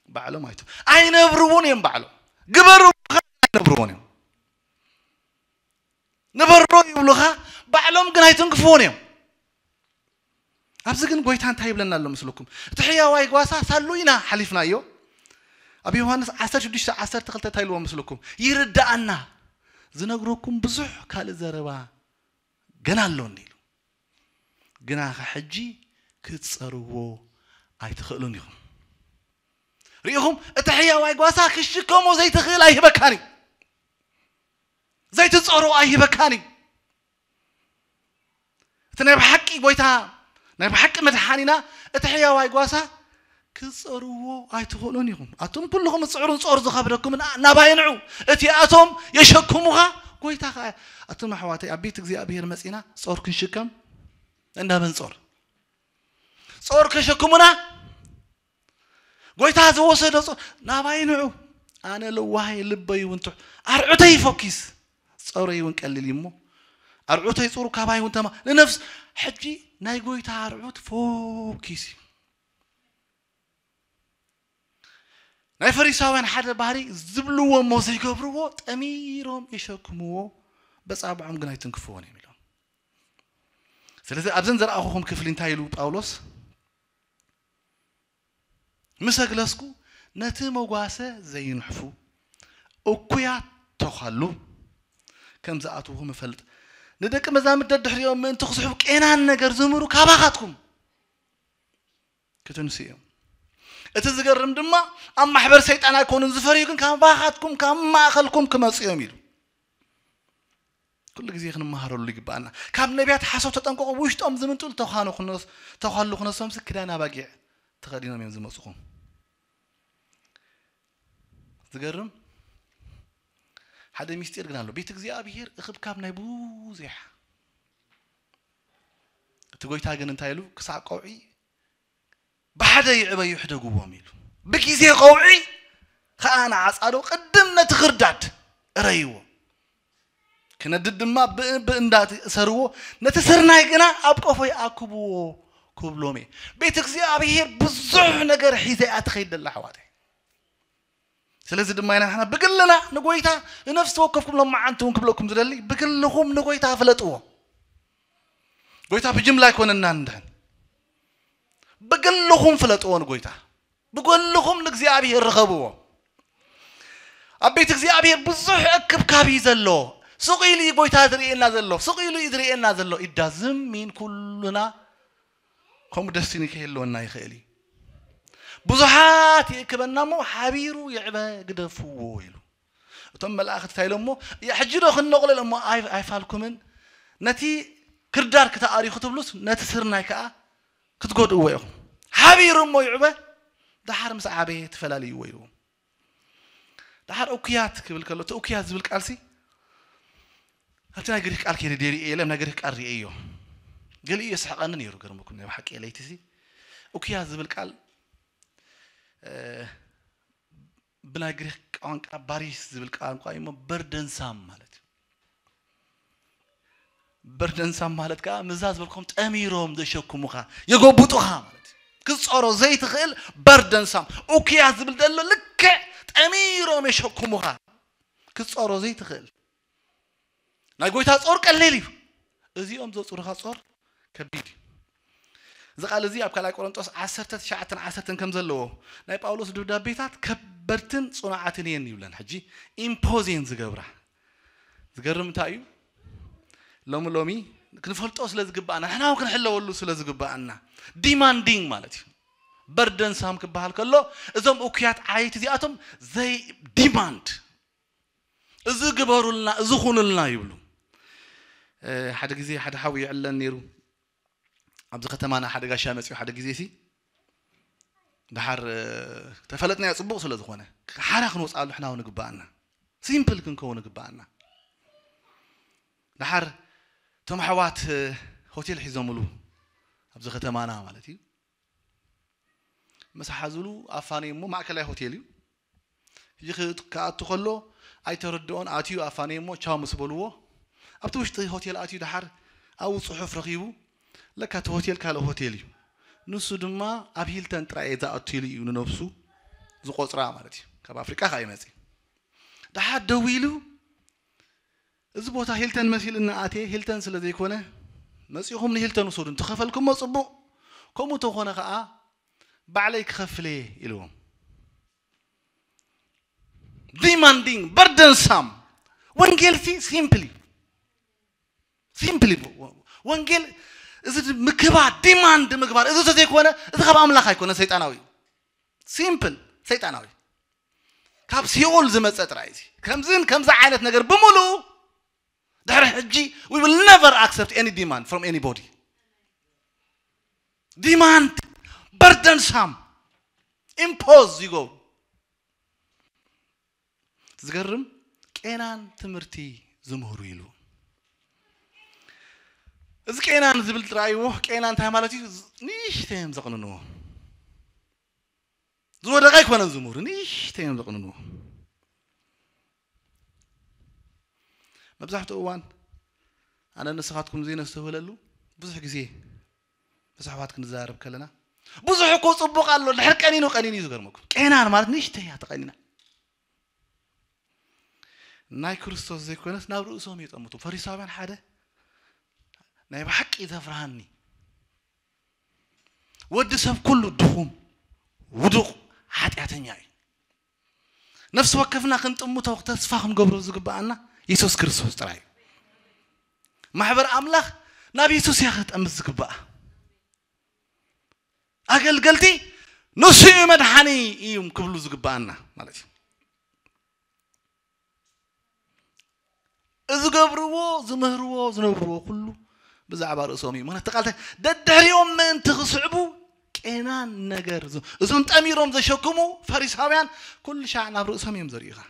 ባዕሎም ኣይቱ ኣይነብርዎን እዮም። ባዕሎም ግበሩ ኣይነብርዎን እዮም። ንበሮ ይብሉኻ፣ ባዕሎም ግን ኣይትንክፍዎን እዮም። ኣብዚ ግን ጎይታ እንታይ ይብለና ኣሎ ምስልኩም? እቲ ሕያዋይ ጓሳ ሳሉ ኢና ሓሊፍናዮ። ኣብ ዮሃንስ ዓሰርተ ሽዱሽተ ዓሰርተ ክልተ እንታይ ኢልዎ ምስልኩም? ይርዳኣና፣ ዝነግረኩም ብዙሕ ካልእ ዘረባ ገና ኣሎ እንዲሉ። ግና ኸ ሕጂ ክትጸርዎ ኣይትኽእሉን ኢኹም። ርኢኹም፣ እቲ ሕያዋይ ጓሳ ክሽከሞ ዘይትኽእል ኣይህበካን እዩ። ዘይትጸሮ ኣይህበካን እዩ። እቲ ናይ ብሓቂ ጎይታ፣ ናይ ብሓቂ መድሓኒና፣ እቲ ሕያዋይ ጓሳ ክጸርዎ ኣይትኽእሉን ኢኹም። ኣቱም ኩልኹም እትጽዕሩን ጾር ዝኸብደኩምን ናባይ ንዑ፣ እቲኣቶም የሸክሙኻ። ጎይታ ኸኣ፣ ኣቱም ኣሕዋተይ፣ ኣብ ቤት እግዚኣብሔር መጺና ጾር ክንሽከም እንዳበን ጾር፣ ጾር ከሸክሙና ጎይታ ዝወሰዶ ጾር፣ ናባይ ንዑ፣ ኣነ ለዋህ እየ፣ ልበይ እውን ትሑት፣ ኣርዑተይ ፈኪስ፣ ጾረይ እውን ቀሊል እዩ እሞ፣ ኣርዑተይ ጹሩ፣ ካባይ እውን ተማ-፣ ንነፍስ፣ ሕጂ ናይ ጎይታ ኣርዑት ፈኪስ እዩ። ናይ ፈሪሳውያን ሓደ ባህሪ፣ ዝብልዎ እሞ ዘይገብርዎ፣ ጠሚሮም የሸክምዎ፣ በጻብዖም ግን ኣይትንክፍዎን እዮም ኢሎም። ስለዚ ኣብዘን ዘርኣኹኹም ክፍሊ እንታይ ኢሉ ጳውሎስ? ምስ ኣግለስኩ፣ ነቲ መጓሰ ዘይንሕፉ እኩያት ተዃሉ ከም ዝኣትውኹም እፈልጥ። ንደቂ መዛሙርት ደድሕሪኦም ምእንቲ ክስሕቡ ቄናን ነገር ዝምህሩ ካባኻትኩም ክትንሱ እዮም። እቲ ዝገርም ድማ፣ ኣብ ማሕበር ሰይጣን ኣይኮኑን ዝፈርዩ፣ ግን ካባኻትኩም፣ ካብ ማእኸልኩም ክመጹ እዮም ኢሉ። ኩሉ ግዜ ክንመሃረሉ ይግባኣና። ካብ ነቢያት ሓሶት ተጠንቀቑ፣ ውሽጦም ዝምንጥሉ ተዃኑ ክነስ-፣ ተዃሉ ክነሶምሲ ክዳን ኣባጊዕ ተኸዲኖም እዮም ዝመጹኹም። ዝገርም ሓደ ሚስጢር ግን ኣሎ። ቤት እግዚኣብሔር እኽብካብ ናይ ብዙሕ። እቲ ጎይታ ግን እንታይ ኢሉ? ክሳዕ ቀውዒ ብሓደ ይዕበዩ ሕደግዎም ኢሉ። ብግዜ ቀውዒ ኸኣ ንዓጻዶ ቅድም ነቲ ክርዳድ እረይዎ። ክነድድ ድማ ብእንዳ እቲ እሰርዎ፣ ነቲ ስርናይ ግና ኣብ ቀፎ ይኣክብዎ ክብሎም እየ። ቤት እግዚኣብሔር ብዙሕ ነገር ሒዘ እያ ትኸይድ ዘላ ኣሕዋተይ። ስለዚ ድማ ኢና ንሕና ብግልና ንጎይታ፣ ንነፍሲ ወከፍኩም ሎማዓንቲ እውን ክብለኩም ዝደሊ፣ ብግልኹም ንጎይታ ፍለጥዎ። ጎይታ ብጅምላ ኣይኮነና እንድሕን። ብግልኹም ፍለጥዎ ንጎይታ። ብግልኹም ንእግዚኣብሔር ርኸብዎ። ኣብ ቤት እግዚኣብሔር ብዙሕ እክብካብ እዩ ዘሎ። ስቕ ኢሉ እዩ ጎይታ ዝርእየና ዘሎ፣ ስቕ ኢሉ እዩ ዝርእየና ዘሎ። ኢዳ ዝም ኢን ኩሉና ከምኡ ደስቲኒ ከየለወና ይኽእል እዩ። ብዙሓት ይእክበና እሞ ሓቢሩ ይዕበ ግደፍዎ ኢሉ። እቶም መላእኽቲ እንታይ ኢሎሞ? "ያ፣ ሕጂ ዶ ክንነቕሎ?" ኢሎሞ፣ "ኣይ-፣ ኣይፋልኩምን። ነቲ ክርዳር ክትኣርዩ ክትብሉስ ነቲ ስርናይ ከኣ ክትጎድእዎ ኢኹም። ሓቢሩ እሞ ይዕበ፣ ደሓር ምስ ዓበየ ትፈላልይዎ" ኢልዎም። ደሓር እኩያት ክብል ከሎ፣ እቲ እኩያት ዝብል ቃልሲ ኣብቲ ናይ ግሪክ ቃል ከይደ ደሪኤ የለ፣ ናይ ግሪክ ቃል ርእየዮ። ገሊኡ የስሕቐኒ ነይሩ፣ ገርመኩም፣ ናይ ብሓቂ ለይትሲ እኩያት ዝብል ቃል፣ እ፣ ብናይ ግሪክ ቋንቋ ባሪስ ዝብል ቋንቋ እዩ እሞ፣ በርደንሳም ማለት እዩ። በርደንሳም ማለት ከዓ፣ ምዛ ዝበልኩም ጠሚሮም ዘሸክሙኻ፣ የጎብጡኻ ማለት እዩ። ክትጾሮ ዘይትኽእል በርደንሳም። እኩያት ዝብል ዘሎ ልክዕ ጠሚሮም የሸክሙኻ። ክትጾሮ ዘይትኽእል። ናይ ጎይታ ጾር ቀሊል እዩ። እዚኦም ዘጹሩኻ ጾር ከቢድ እዩ። እዚ ቃል እዚ ኣብ ካልኣይ ቆሮንጦስ ዓሰርተ ትሽዓተን ዓሰርተን ከም ዘለዎ፣ ናይ ጳውሎስ ደብዳቤታት ከበድትን ጽኑዓትን እየን ይብለን። ሕጂ ኢምፖዝ እየን ዝገብራ። ዝገርም እንታይ እዩ? ሎሚ ሎሚ ክንፈልጦ ስለ ዝግባኣና፣ ንሕና እውን ክንሕለወሉ ስለ ዝግባኣና፣ ዲማንዲንግ ማለት እዩ። በርደንሳም ክበሃል ከሎ፣ እዞም እኩያት ዓየይቲ እዚኣቶም ዘይ ዲማንድ፣ እዚ ግበሩልና፣ እዚ ኩኑልና ይብሉ። እ፣ ሓደ ግዜ ሓደ ሓው ይዕለን ነይሩ። ኣብዚ ከተማና ሓደ ጋሻ መጺኡ ሓደ ግዜ ሲ፣ ደሓር፣ እ፣ ተፈለጥናዮ ጽቡቕ ስለ ዝኾነ፣ ሓራ ክንወጽኣሉ ሕናው ንግባኣና። ሲምፕል ክንከውን ንግባኣና። ደሓር እቶም ኣሕዋት፣ እ፣ ሆቴል ሒዞምሉ ኣብዚ ከተማና ማለት እዩ። ምስ ሓዙሉ ኣፋነዩ እሞ ማእከላይ ሆቴል እዩ። ሕጂ ክእት-፣ ክኣቱ ከሎ ኣይተረድኦን፣ ኣትዩ ኣፋነዩ እሞ ቻው ምስ በልዎ፣ ኣብቲ ውሽጢ ሆቴል ኣትዩ ደሓር ኣብኡ ጽሑፍ ረኺቡ፣ ለካ እቲ ሆቴል ካልእ ሆቴል እዩ። ንሱ ድማ ኣብ ሂልተን ጥራይ እየ ዝኣቱ ኢሉ እዩ ንነብሱ ዝቆጽራ ማለት እዩ። ካብ ኣፍሪቃ ከኣ ይመጽእ። ደሓር ደዊሉ፣ "እዚ ቦታ ሂልተን መሲሉኒ ኣትየ፣ ሂልተን ስለ ዘይኮነ መጺኹም ንሂልተን ውሰዱ፣ እንተኸፈልኩሞ ጽቡቕ፣ ከምኡ እንተኾነ ከኣ ባዕለይ ክኸፍል እየ" ኢልዎም። ዲማንዲንግ፣ በርደንሳም። ወንጌል ሲ ሲምፕል እዩ። ሲምፕል እዩ። ወንጌል እዚ ምክባድ፣ ዲማንድ ምግባር፣ እዚ ተዘይኮነ፣ እዚ ካብ ኣምላኽ ኣይኮነ፣ ሰይጣናዊ። ሲምፕል፣ ሰይጣናዊ። ካብ ሲኦል ዝመጸ ጥራይ እዚ። ከምዝን ከምዚ ዓይነት ነገር ብምሉኡ ድሕሪ ሕጂ፣ we will never accept any demand from anybody። ዲማንድ፣ በርደንሳም፣ ኢምፖዝ ይገብሩ። ዝገርም፣ ቄናን ትምህርቲ ዝምህሩ ኢሉ። እዚ ቄናን ዝብል ትረኣይዎ፣ ቄናን እንታይ ማለት እዩ? ንእሽተይ እዮም ዘቕንንዎ። ዝወደቐ ኣይኮነን ዝምህሩ፣ ንእሽተይ እዮም ዘቕንንዎ። መብዛሕትኡ እዋን ኣነ ንስኻትኩም ዘይነስተውህለሉ ብዙሕ ግዜ ምስ ኣሕዋት ክንዛረብ ከለና፣ "ብዙሕ እኮ ጽቡቕ ኣሎ፣ ድሕር ቀኒኑ ቀኒኑ" እዩ ዝገርመኩም። ቄናን ማለት ንእሽተይ እያ ተቐኒና። ናይ ክርስቶስ ዘይኮነስ ናብ ርእሶም የጠምቱ። ፈሪሳውያን ሓደ ናይ ብሓቂ ዘፍርሃኒ፣ ወዲ ሰብ ኩሉ ድኹም፣ ውዱቕ፣ ሓጢኣተኛ እዩ። ነፍሲ ወከፍና ክንጥምቶ ተስፋ ክንገብሮ ዝግብኣና የሱስ ክርስቶስ ጥራይ እዩ። ማሕበር ኣምላኽ ናብ የሱስ እያ ክጠምት ዝግብኣ። ኣገልገልቲ ንሱ እዩ መድሓኒ እዮም ክብሉ ዝግብኣና ማለት እዩ። ዝገብርዎ፣ ዝምህርዎ፣ ዝነብርዎ ኩሉ ብዛዕባ ርእሶም እዩ። ምኽንያቱ ቃል እንታይ? ደድሕሪኦም ምእንቲ ክስዕቡ ቄናን ነገር ዝ-፣ እዞም ጠሚሮም ዘሸክሙ ፈሪሳውያን ኩሉ ሻዕ ናብ ርእሶም እዮም ዘርእዩኻ።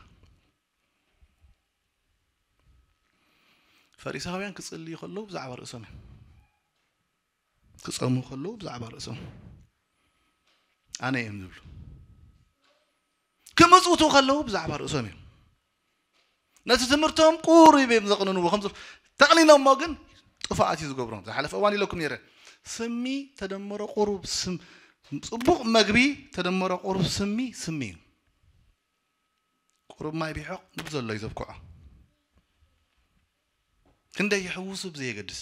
ፈሪሳውያን ክጽልዩ ከለዉ ብዛዕባ ርእሶም እዮም። ክጸሙ ከለዉ ብዛዕባ ርእሶም ኣነ እዮም ዝብሉ። ክምጽውቱ ከለዉ ብዛዕባ ርእሶም እዮም። ነቲ ትምህርቶም ቁሩብ እዮም ዘቕንንዎ። ከም ዝብ-፣ ተቕኒኖሞ ግን ጥፋኣት እዩ ዝገብሮም። ዝሓለፈ እዋን ኢለኩም ነይረ። ስሚ ተደመሮ ቁሩብ ስም-፣ ጽቡቕ መግቢ ተደመሮ ቁሩብ ስሚ፣ ስሚ እዩ። ቁሩብ ማይ ቢሖቕ ንብ ዘሎ እዩ ዘብክዖ። ክንደይ ይሕውሱ ብዘየገድስ።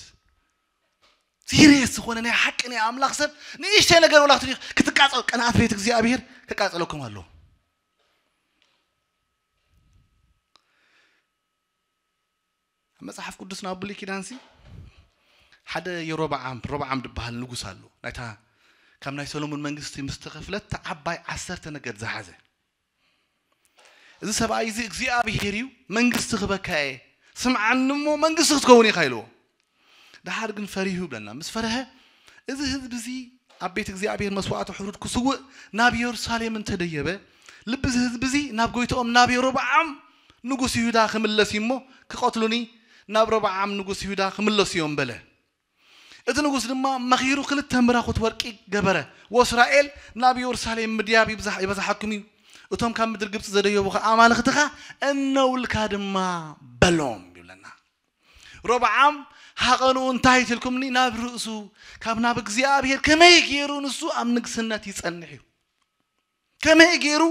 ሲሪየስ ዝኾነ ናይ ሓቂ ናይ ኣምላኽ ሰብ ንእሽተይ ነገር ወላ ክትሪ-፣ ክትቃጸል ቅንኣት ቤት እግዚኣብሔር ከቃጸለኩም ኣለዎ። መጽሓፍ ቅዱስ ናብ ብሉይ ኪዳንሲ ሓደ የሮብዓም፣ ሮብዓም ዝበሃል ንጉስ ኣሎ። ናይታ ካብ ናይ ሰሎሞን መንግስቲ ምስ ተኸፍለት ዓባይ ዓሰርተ ነገድ ዝሓዘ። እዚ ሰብኣይ እዚ እግዚኣብሔር እዩ፣ መንግስቲ ክበካ እየ፣ ስምዓኒ እሞ መንግስቲ ክትከውን ኢኻ ኢልዎ። ደሓር ግን ፈሪሁ ይብለና። ምስ ፈርሀ እዚ ህዝቢ እዚ ኣብ ቤት እግዚኣብሔር መስዋዕቲ ሕሩድ ክስውእ ናብ የሩሳሌም እንተደየበ፣ ልቢ እዚ ህዝቢ እዚ ናብ ጎይትኦም ናብ የሮብዓም ንጉስ ይሁዳ ክምለስ እዩ እሞ ክቐትሉኒ ናብ ሮብዓም ንጉስ ይሁዳ ክምለሱ እዮም በለ። እቲ ንጉስ ድማ መኺሩ ክልተ ምራኹት ወርቂ ገበረ። ወእስራኤል ናብ የሩሳሌም ምድያብ ይብዛሕ-፣ ይበዝሓኩም እዩ። እቶም ካብ ምድሪ ግብፂ ዘደየቡኻ ኣማልኽትኻ እነውልካ ድማ በሎም ይብለና። ሮብዓም ሃቐንኡ እንታይ ትልኩምኒ ናብ ርእሱ ካብ ናብ እግዚኣብሔር ከመይ ገይሩ ንሱ ኣብ ንግስነት ይጸንሕ እዩ። ከመይ ገይሩ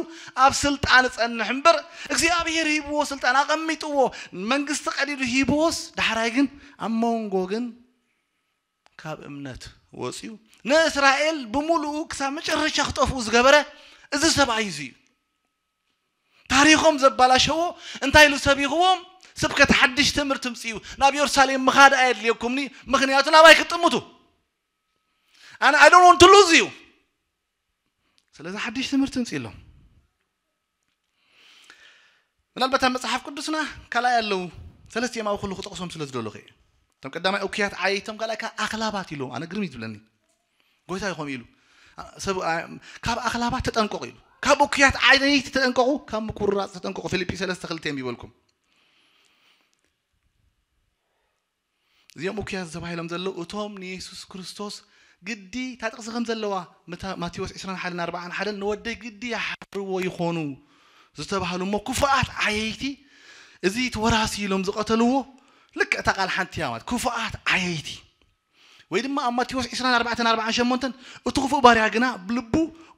ኣብ ስልጣን ጸንሕ እምበር እግዚኣብሔር ሂብዎ ስልጣን ኣቐሚጥዎ መንግስቲ ቀዲዱ ሂብዎስ ዳሕራይ ግን ኣብ መንጎ ግን ካብ እምነት ወፂኡ ንእስራኤል ብምሉኡ ክሳብ መጨረሻ ክጠፍኡ ዝገበረ እዚ ሰብኣይ እዚ እዩ። ታሪኾም ዘባላሸዎ እንታይ ኢሉ ሰቢኽዎም? ስብከት ሓድሽ ትምህርቲ ምፅኡ ናብ የሩሳሌም ምኻድ ኣየድልየኩምኒ ምኽንያቱ ናባይ ክትጥምቱ ኣነ I don't want to lose you። ስለዚ ሓድሽ ትምህርቲ ምፅእሎም። ምናልባት ኣብ መፅሓፍ ቅዱስና ካልኣይ ኣለዉ ሰለስቲኦም ኣብ ኩሉ ክጠቕሶም ስለ ዝደለኹ እየ። እቶም ቀዳማይ እኩያት ዓየይቶም ካልኣይ ከዓ ኣኽላባት ኢሉ ኣነ ግርም እዩ ዝብለኒ። ጎይታ ይኾም ኢሉ ሰብ ካብ ኣኽላባት ተጠንቀቑ ኢሉ ካብ እኩያት ዓየይቲ ተጠንቀቑ ካብ ምቁርራፅ ተጠንቀቑ ፊልጲ ሰለስተ ክልተ እዮም ይበልኩም። እዚኦም እኩያት ተባሂሎም ዘለዉ እቶም ንየሱስ ክርስቶስ ግዲ እታ ጥቕሲ ከም ዘለዋ ማቴዎስ ዕስራን ሓደን ኣርባዓን ሓደን ንወደይ ግዲ ይሓርዎ ይኾኑ ዝተባህሉ እሞ ክፉኣት ዓየይቲ እዚ እቲ ወራሲ ኢሎም ዝቐተልዎ ልክዕ እታ ቃል ሓንቲ እያ ማለት ክፉኣት ዓየይቲ ወይ ድማ ኣብ ማቴዎስ ዕስራን ኣርባዕተን ኣርባዓን ሸሞንተን እቲ ክፉእ ባርያ ግና ብልቡ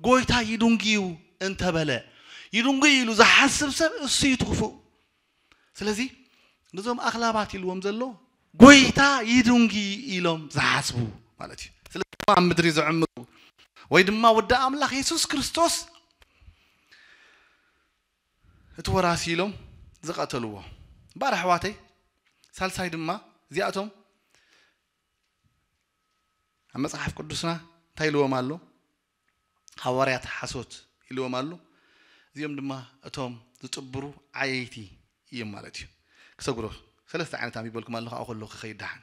ጎይታ ይድንጉ እዩ እንተበለ ይድንጉ ኢሉ ዝሓስብ ሰብ እሱ እዩ እቲ ክፉእ። ስለዚ ነዞም ኣኽላባት ኢልዎም ዘሎ ጎይታ ይድንጊ ኢሎም ዝሓስቡ ማለት እዩ። ስለዚ ኣብ ምድሪ ዘዕምሩ ወይ ድማ ወዲ ኣምላኽ የሱስ ክርስቶስ እቲ ወራሲ ኢሎም ዝቐተልዎ እምበኣር ኣሕዋተይ ሳልሳይ ድማ እዚኣቶም ኣብ መጽሓፍ ቅዱስና እንታይ ኢልዎም ኣሎ? ሃዋርያት ሓሶት ኢልዎም ኣሎ። እዚኦም ድማ እቶም ዝጥብሩ ዓየይቲ እዮም ማለት እዩ። ክሰግሮ ሰለስተ ዓይነት ኣንቢበልኩም ኣለኹ ኣብኡ ከለኹ ክኸይድ ደሓን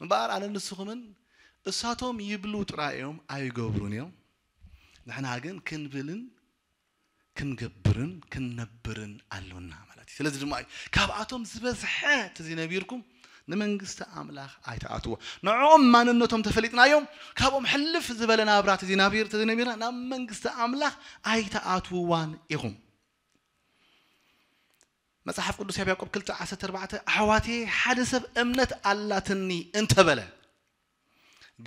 እምበኣር ኣነ ንስኹምን እሳቶም ይብሉ ጥራይ እዮም ኣይገብሩን እዮም። ንሕና ግን ክንብልን ክንገብርን ክንነብርን ኣሎና ማለት እዩ። ስለዚ ድማ እዩ ካብኣቶም ዝበዝሐ ተዘይነቢርኩም ንመንግስቲ ኣምላኽ ኣይትኣትዎ። ንዕኦም ማንነቶም ተፈሊጥናዮም ካብኦም ሕልፍ ዝበለ ናብራ ተዘይናቢር ተዘይነቢርና ናብ መንግስቲ ኣምላኽ ኣይትኣትውዋን ኢኹም። መጽሓፍ ቅዱስ ኣብ ያዕቆብ ክልተ ዓሰርተ ኣርባዕተ ኣሕዋቴ ሓደ ሰብ እምነት ኣላትኒ እንተበለ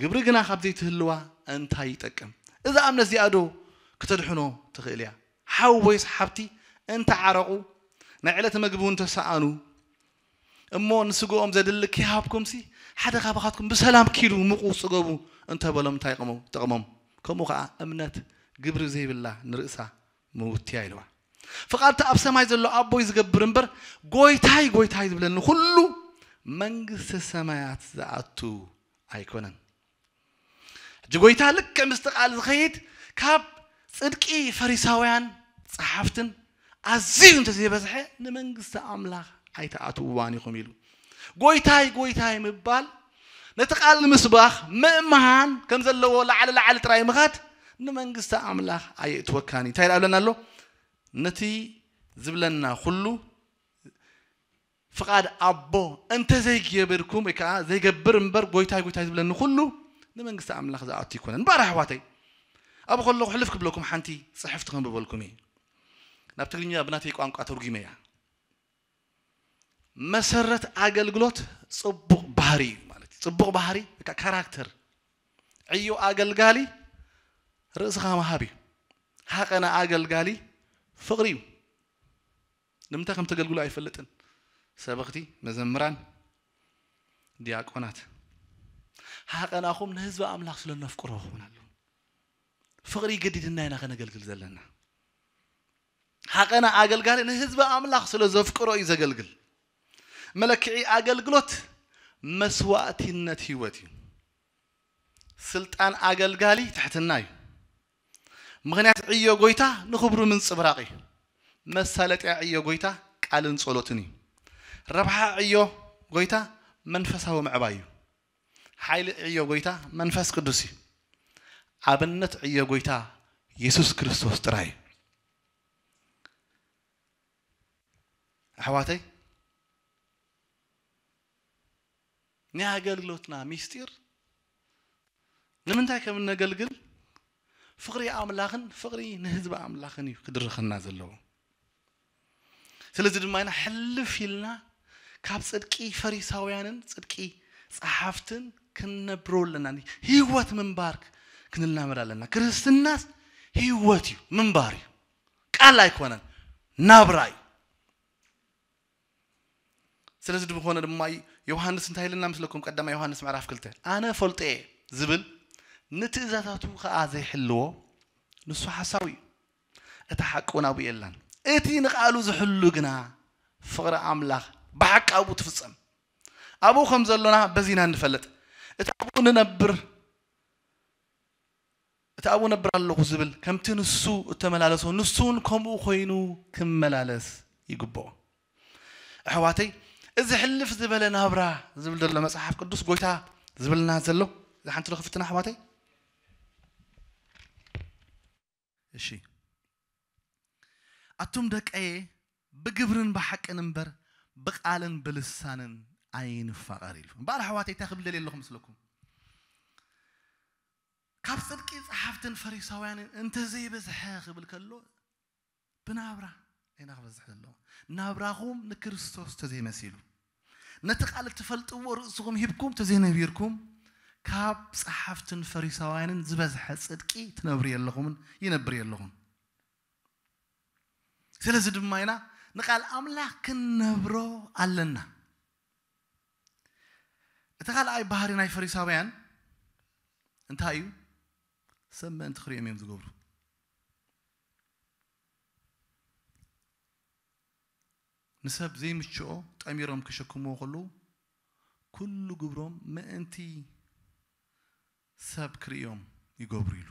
ግብሪ ግና ካብ ዘይትህልዋ እንታይ ይጠቅም? እዛ እምነት እዚኣ ዶ ክተድሕኖ ትኽእል እያ? ሓው ወይስ ሓብቲ እንተዓረቑ ናይ ዕለት መግቢ እውን ተሰኣኑ እሞ ንስግኦም ዘድሊ ከይሃብኩምሲ ሓደ ካባኻትኩም ብሰላም ኪዱ ምቁ ጽገቡ እንተበሎም እንታይ ይጠቕሞም? ከምኡ ከዓ እምነት ግብሪ ዘይብላ ንርእሳ ምውትያ ኢልዋ። ፍቓድ እቲ ኣብ ሰማይ ዘሎ ኣቦይ ዝገብር እምበር ጎይታይ ጎይታይ ዝብለኒ ኩሉ መንግስተ ሰማያት ዝኣቱ ኣይኮነን። ሕጂ ጎይታ ልክዕ ምስቲ ቃል ዝኸይድ ካብ ጽድቂ ፈሪሳውያን ጸሓፍትን ኣዝዩ እንተዘይበዝሐ ንመንግስቲ ኣምላኽ ኣይትኣትውዋን ኢኹም ኢሉ። ጎይታይ ጎይታይ ምባል ነቲ ቃል ንምስባኽ ምእማን ከም ዘለዎ ላዕሊ ላዕሊ ጥራይ ምኻድ ንመንግስቲ ኣምላኽ ኣየእትወካን እዩ። እንታይ ይብለና ኣሎ? ነቲ ዝብለና ኩሉ ፍቓድ ኣቦ እንተዘይገብርኩም ወይ ከዓ ዘይገብር እምበር ጎይታይ ጎይታይ ዝብለኒ ኩሉ ንመንግስቲ ኣምላኽ ዝኣቱ ኣይኮነን። እምበኣር ኣሕዋተይ ኣብኡ ከለኹ ሕልፍ ክብለኩም ሓንቲ ፅሕፍቲ ከንብበልኩም እየ። ናብ ትግርኛ ብናተይ ቋንቋ ተርጉመያ። መሰረት ኣገልግሎት ፅቡቕ ባህሪ እዩ ማለት እዩ። ፅቡቕ ባህሪ ወይ ከዓ ካራክተር ዕዮ ኣገልጋሊ ርእስኻ ምሃብ እዩ። ሃቐና ኣገልጋሊ ፍቕሪ እዩ። ንምንታይ ከም ተገልግሉ ኣይፈልጥን። ሰበኽቲ፣ መዘምራን፣ ዲያቆናት ሃቐናኹም ንህዝቢ ኣምላኽ ስለ ነፍቅሮ ክኸውን ኣለዎ። ፍቕሪ ገዲድና ኢና ከነገልግል ዘለና። ሃቐና ኣገልጋሊ ንህዝቢ ኣምላኽ ስለ ዘፍቅሮ እዩ ዘገልግል። መለክዒ ኣገልግሎት መስዋእቲነት ህይወት እዩ። ስልጣን ኣገልጋሊ ትሕትና እዩ። ምኽንያት ዕዮ ጎይታ ንኽብሩ ምንጽብራቕ እዩ። መሳለጥያ ዕዮ ጎይታ ቃልን ጸሎትን እዩ። ረብሓ ዕዮ ጎይታ መንፈሳዊ ምዕባይ እዩ። ሓይሊ ዕዮ ጎይታ መንፈስ ቅዱስ እዩ። ኣብነት ዕዮ ጎይታ የሱስ ክርስቶስ ጥራይ እዩ። ኣሕዋተይ፣ ናይ ኣገልግሎትና ሚስጢር ንምንታይ ከም እነገልግል ፍቕሪ ኣምላኽን ፍቕሪ ንህዝቢ ኣምላኽን እዩ ክድርኸና ዘለዎ። ስለዚ ድማ ኢና ሕልፍ ኢልና ካብ ጽድቂ ፈሪሳውያንን ጽድቂ ጸሓፍትን ክንነብሮ ኣለና። ህይወት ምንባር ክንላመድ ኣለና። ክርስትናስ ህይወት እዩ፣ ምንባር እዩ። ቃል ኣይኮነን፣ ናብራ እዩ። ስለዚ ድኾነ ድማ ዮሃንስ እንታይ ኢልና ምስለኩም? ቀዳማይ ዮሃንስ ምዕራፍ ክልተ፣ ኣነ ፈልጦ እየ ዝብል ንትእዛዛቱ ከኣ ዘይሕልዎ ንሱ ሓሳዊ እዩ፣ እታ ሓቂ እውን ኣብኡ የላን። እቲ ንቃሉ ዝሕሉ ግና ፍቕሪ ኣምላኽ ብሓቂ ኣብኡ ትፍጸም። ኣብኡ ከም ዘሎና በዚና ንፈልጥ። እቲ ኣብኡ ንነብር እቲ ኣብኡ ነብር ኣለኹ ዝብል ከምቲ ንሱ እተመላለሶ ንሱ እውን ከምኡ ኮይኑ ክመላለስ ይግብኦ። ኣሕዋተይ፣ እዚ ሕልፍ ዝበለ ናብራ ዝብል ዘሎ መጽሓፍ ቅዱስ ጎይታ ዝብልና ዘሎ እዛ ሓንቲ ዶ ክፍትና ኣሕዋተይ? እሺ። ኣቱም ደቀየ ብግብርን ብሓቅን እምበር ብቃልን ብልሳንን ኣይንፋቐር ኢሉ። እምበኣር ኣሕዋተይ እንታይ ክብል ደልየ ኣለኹ ምስለኩም? ካብ ጽድቂ ጸሓፍትን ፈሪሳውያንን እንተዘይበዝሐ ክብል ከሎ ብናብራ ኢና ክበዝሕ ዘለዎ። ናብራኹም ንክርስቶስ ተዘይመሲሉ፣ ነቲ ቃል እትፈልጥዎ ርእስኹም ሂብኩም ተዘይነቢርኩም፣ ካብ ጸሓፍትን ፈሪሳውያንን ዝበዝሐ ጽድቂ ትነብሩ የለኹምን ይነብር የለኹም። ስለዚ ድማ ኢና ንቃል ኣምላኽ ክንነብሮ ኣለና። እቲ ካልኣይ ባህሪ ናይ ፈሪሳውያን እንታይ እዩ? ሰብ ምእንቲ ክርእዮም እዮም ዝገብሩ። ንሰብ ዘይምችኦ ጠሚሮም ክሸክምዎ ከለዉ ኩሉ ግብሮም ምእንቲ ሰብ ክርእዮም ይገብሩ ኢሉ።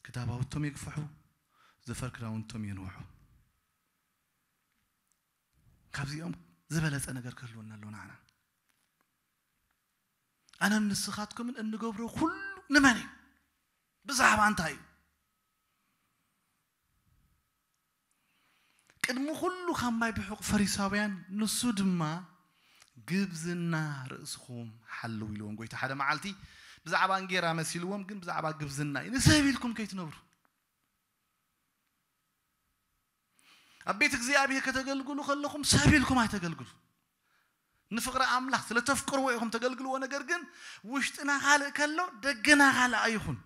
ክዳባውቶም የግፍሑ፣ ዘፈር ክዳውንቶም የንውሑ። ካብዚኦም ዝበለጸ ነገር ክህልወና ኣለዎ ንዓና። ኣነን ንስኻትኩምን እንገብሮ ኩሉ ንመን እዩ? ብዛዕባ እንታይ እዩ? ቅድሚ ኩሉ ካብ ማይ ብሑቕ ፈሪሳውያን፣ ንሱ ድማ ግብዝና ርእስኹም ሓልው ኢልዎም ጎይታ። ሓደ መዓልቲ ብዛዕባ እንጌራ መሲልዎም፣ ግን ብዛዕባ ግብዝና እዩ። ንሰብ ኢልኩም ከይትነብሩ። ኣብ ቤት እግዚኣብሔር ከተገልግሉ ከለኹም ሰብ ኢልኩም ኣይተገልግሉ። ንፍቕሪ ኣምላኽ ስለ ተፍቅርዎ ኢኹም ተገልግልዎ። ነገር ግን ውሽጥና ካልእ ከሎ ደገና ካልእ ኣይኹን።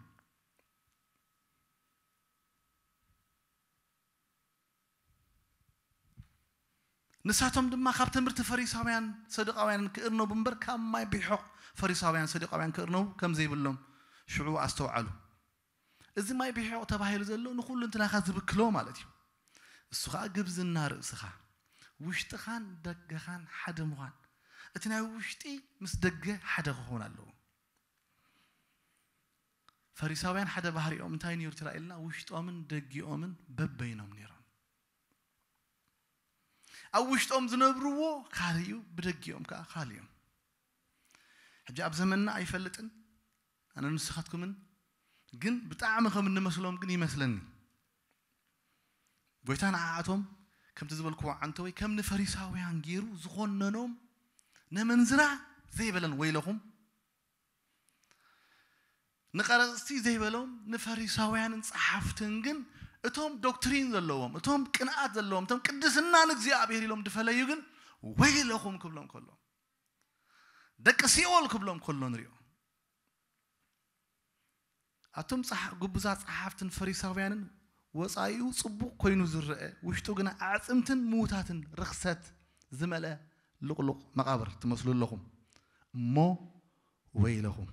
ንሳቶም ድማ ካብ ትምህርቲ ፈሪሳውያን ሰዱቃውያን ክእርነቡ እምበር ካብ ማይ ቢሖቕ ፈሪሳውያን ሰዱቃውያን ክእርነቡ ከም ዘይብሎም ሽዑ ኣስተውዓሉ። እዚ ማይ ቢሖቕ ተባሂሉ ዘሎ ንኹሉ እንትናኻ ዝብክሎ ማለት እዩ። እሱ ኸዓ ግብዝና ርእስኻ፣ ውሽጥኻን ደገኻን ሓደ ምዃን። እቲ ናይ ውሽጢ ምስ ደገ ሓደ ክኸውን ኣለዎ። ፈሪሳውያን ሓደ ባህሪኦም እንታይ ነይሩ ትራ ኢልና? ውሽጦምን ደጊኦምን በበይኖም ነይሮም። ኣብ ውሽጦም ዝነብርዎ ካልእ እዩ፣ ብደጊኦም ከዓ ካልእ እዮም። ሕጂ ኣብ ዘመንና ኣይፈልጥን፣ ኣነ ንስኻትኩምን ግን ብጣዕሚ ከም እንመስሎም ግን ይመስለኒ። ጎይታ ንዓኣቶም ከምቲ ዝበልክዎ ዓንተወይ ከም ንፈሪሳውያን ገይሩ ዝኾነኖም ነመንዝራ ዘይበለን ወይለኹም፣ ንቀረጽቲ ዘይበሎም ንፈሪሳውያንን ጸሓፍትን ግን እቶም ዶክትሪን ዘለዎም፣ እቶም ቅንኣት ዘለዎም፣ እቶም ቅድስና ንእግዚኣብሔር ኢሎም ድፈለዩ ግን ወይለኹም ክብሎም ከሎ፣ ደቂ ሲኦል ክብሎም ከሎ ንሪኦ። ኣቶም ጸሓ-፣ ግቡዛት ጸሓፍትን ፈሪሳውያንን ወጻኢኡ ጽቡቕ ኮይኑ ዝረአ፣ ውሽጡ ግና ኣዕጽምትን ምዉታትን ርኽሰት ዝመልአ ልቕሉቕ መቓብር ትመስሉ ኣለኹም። እሞ ወይለኹም።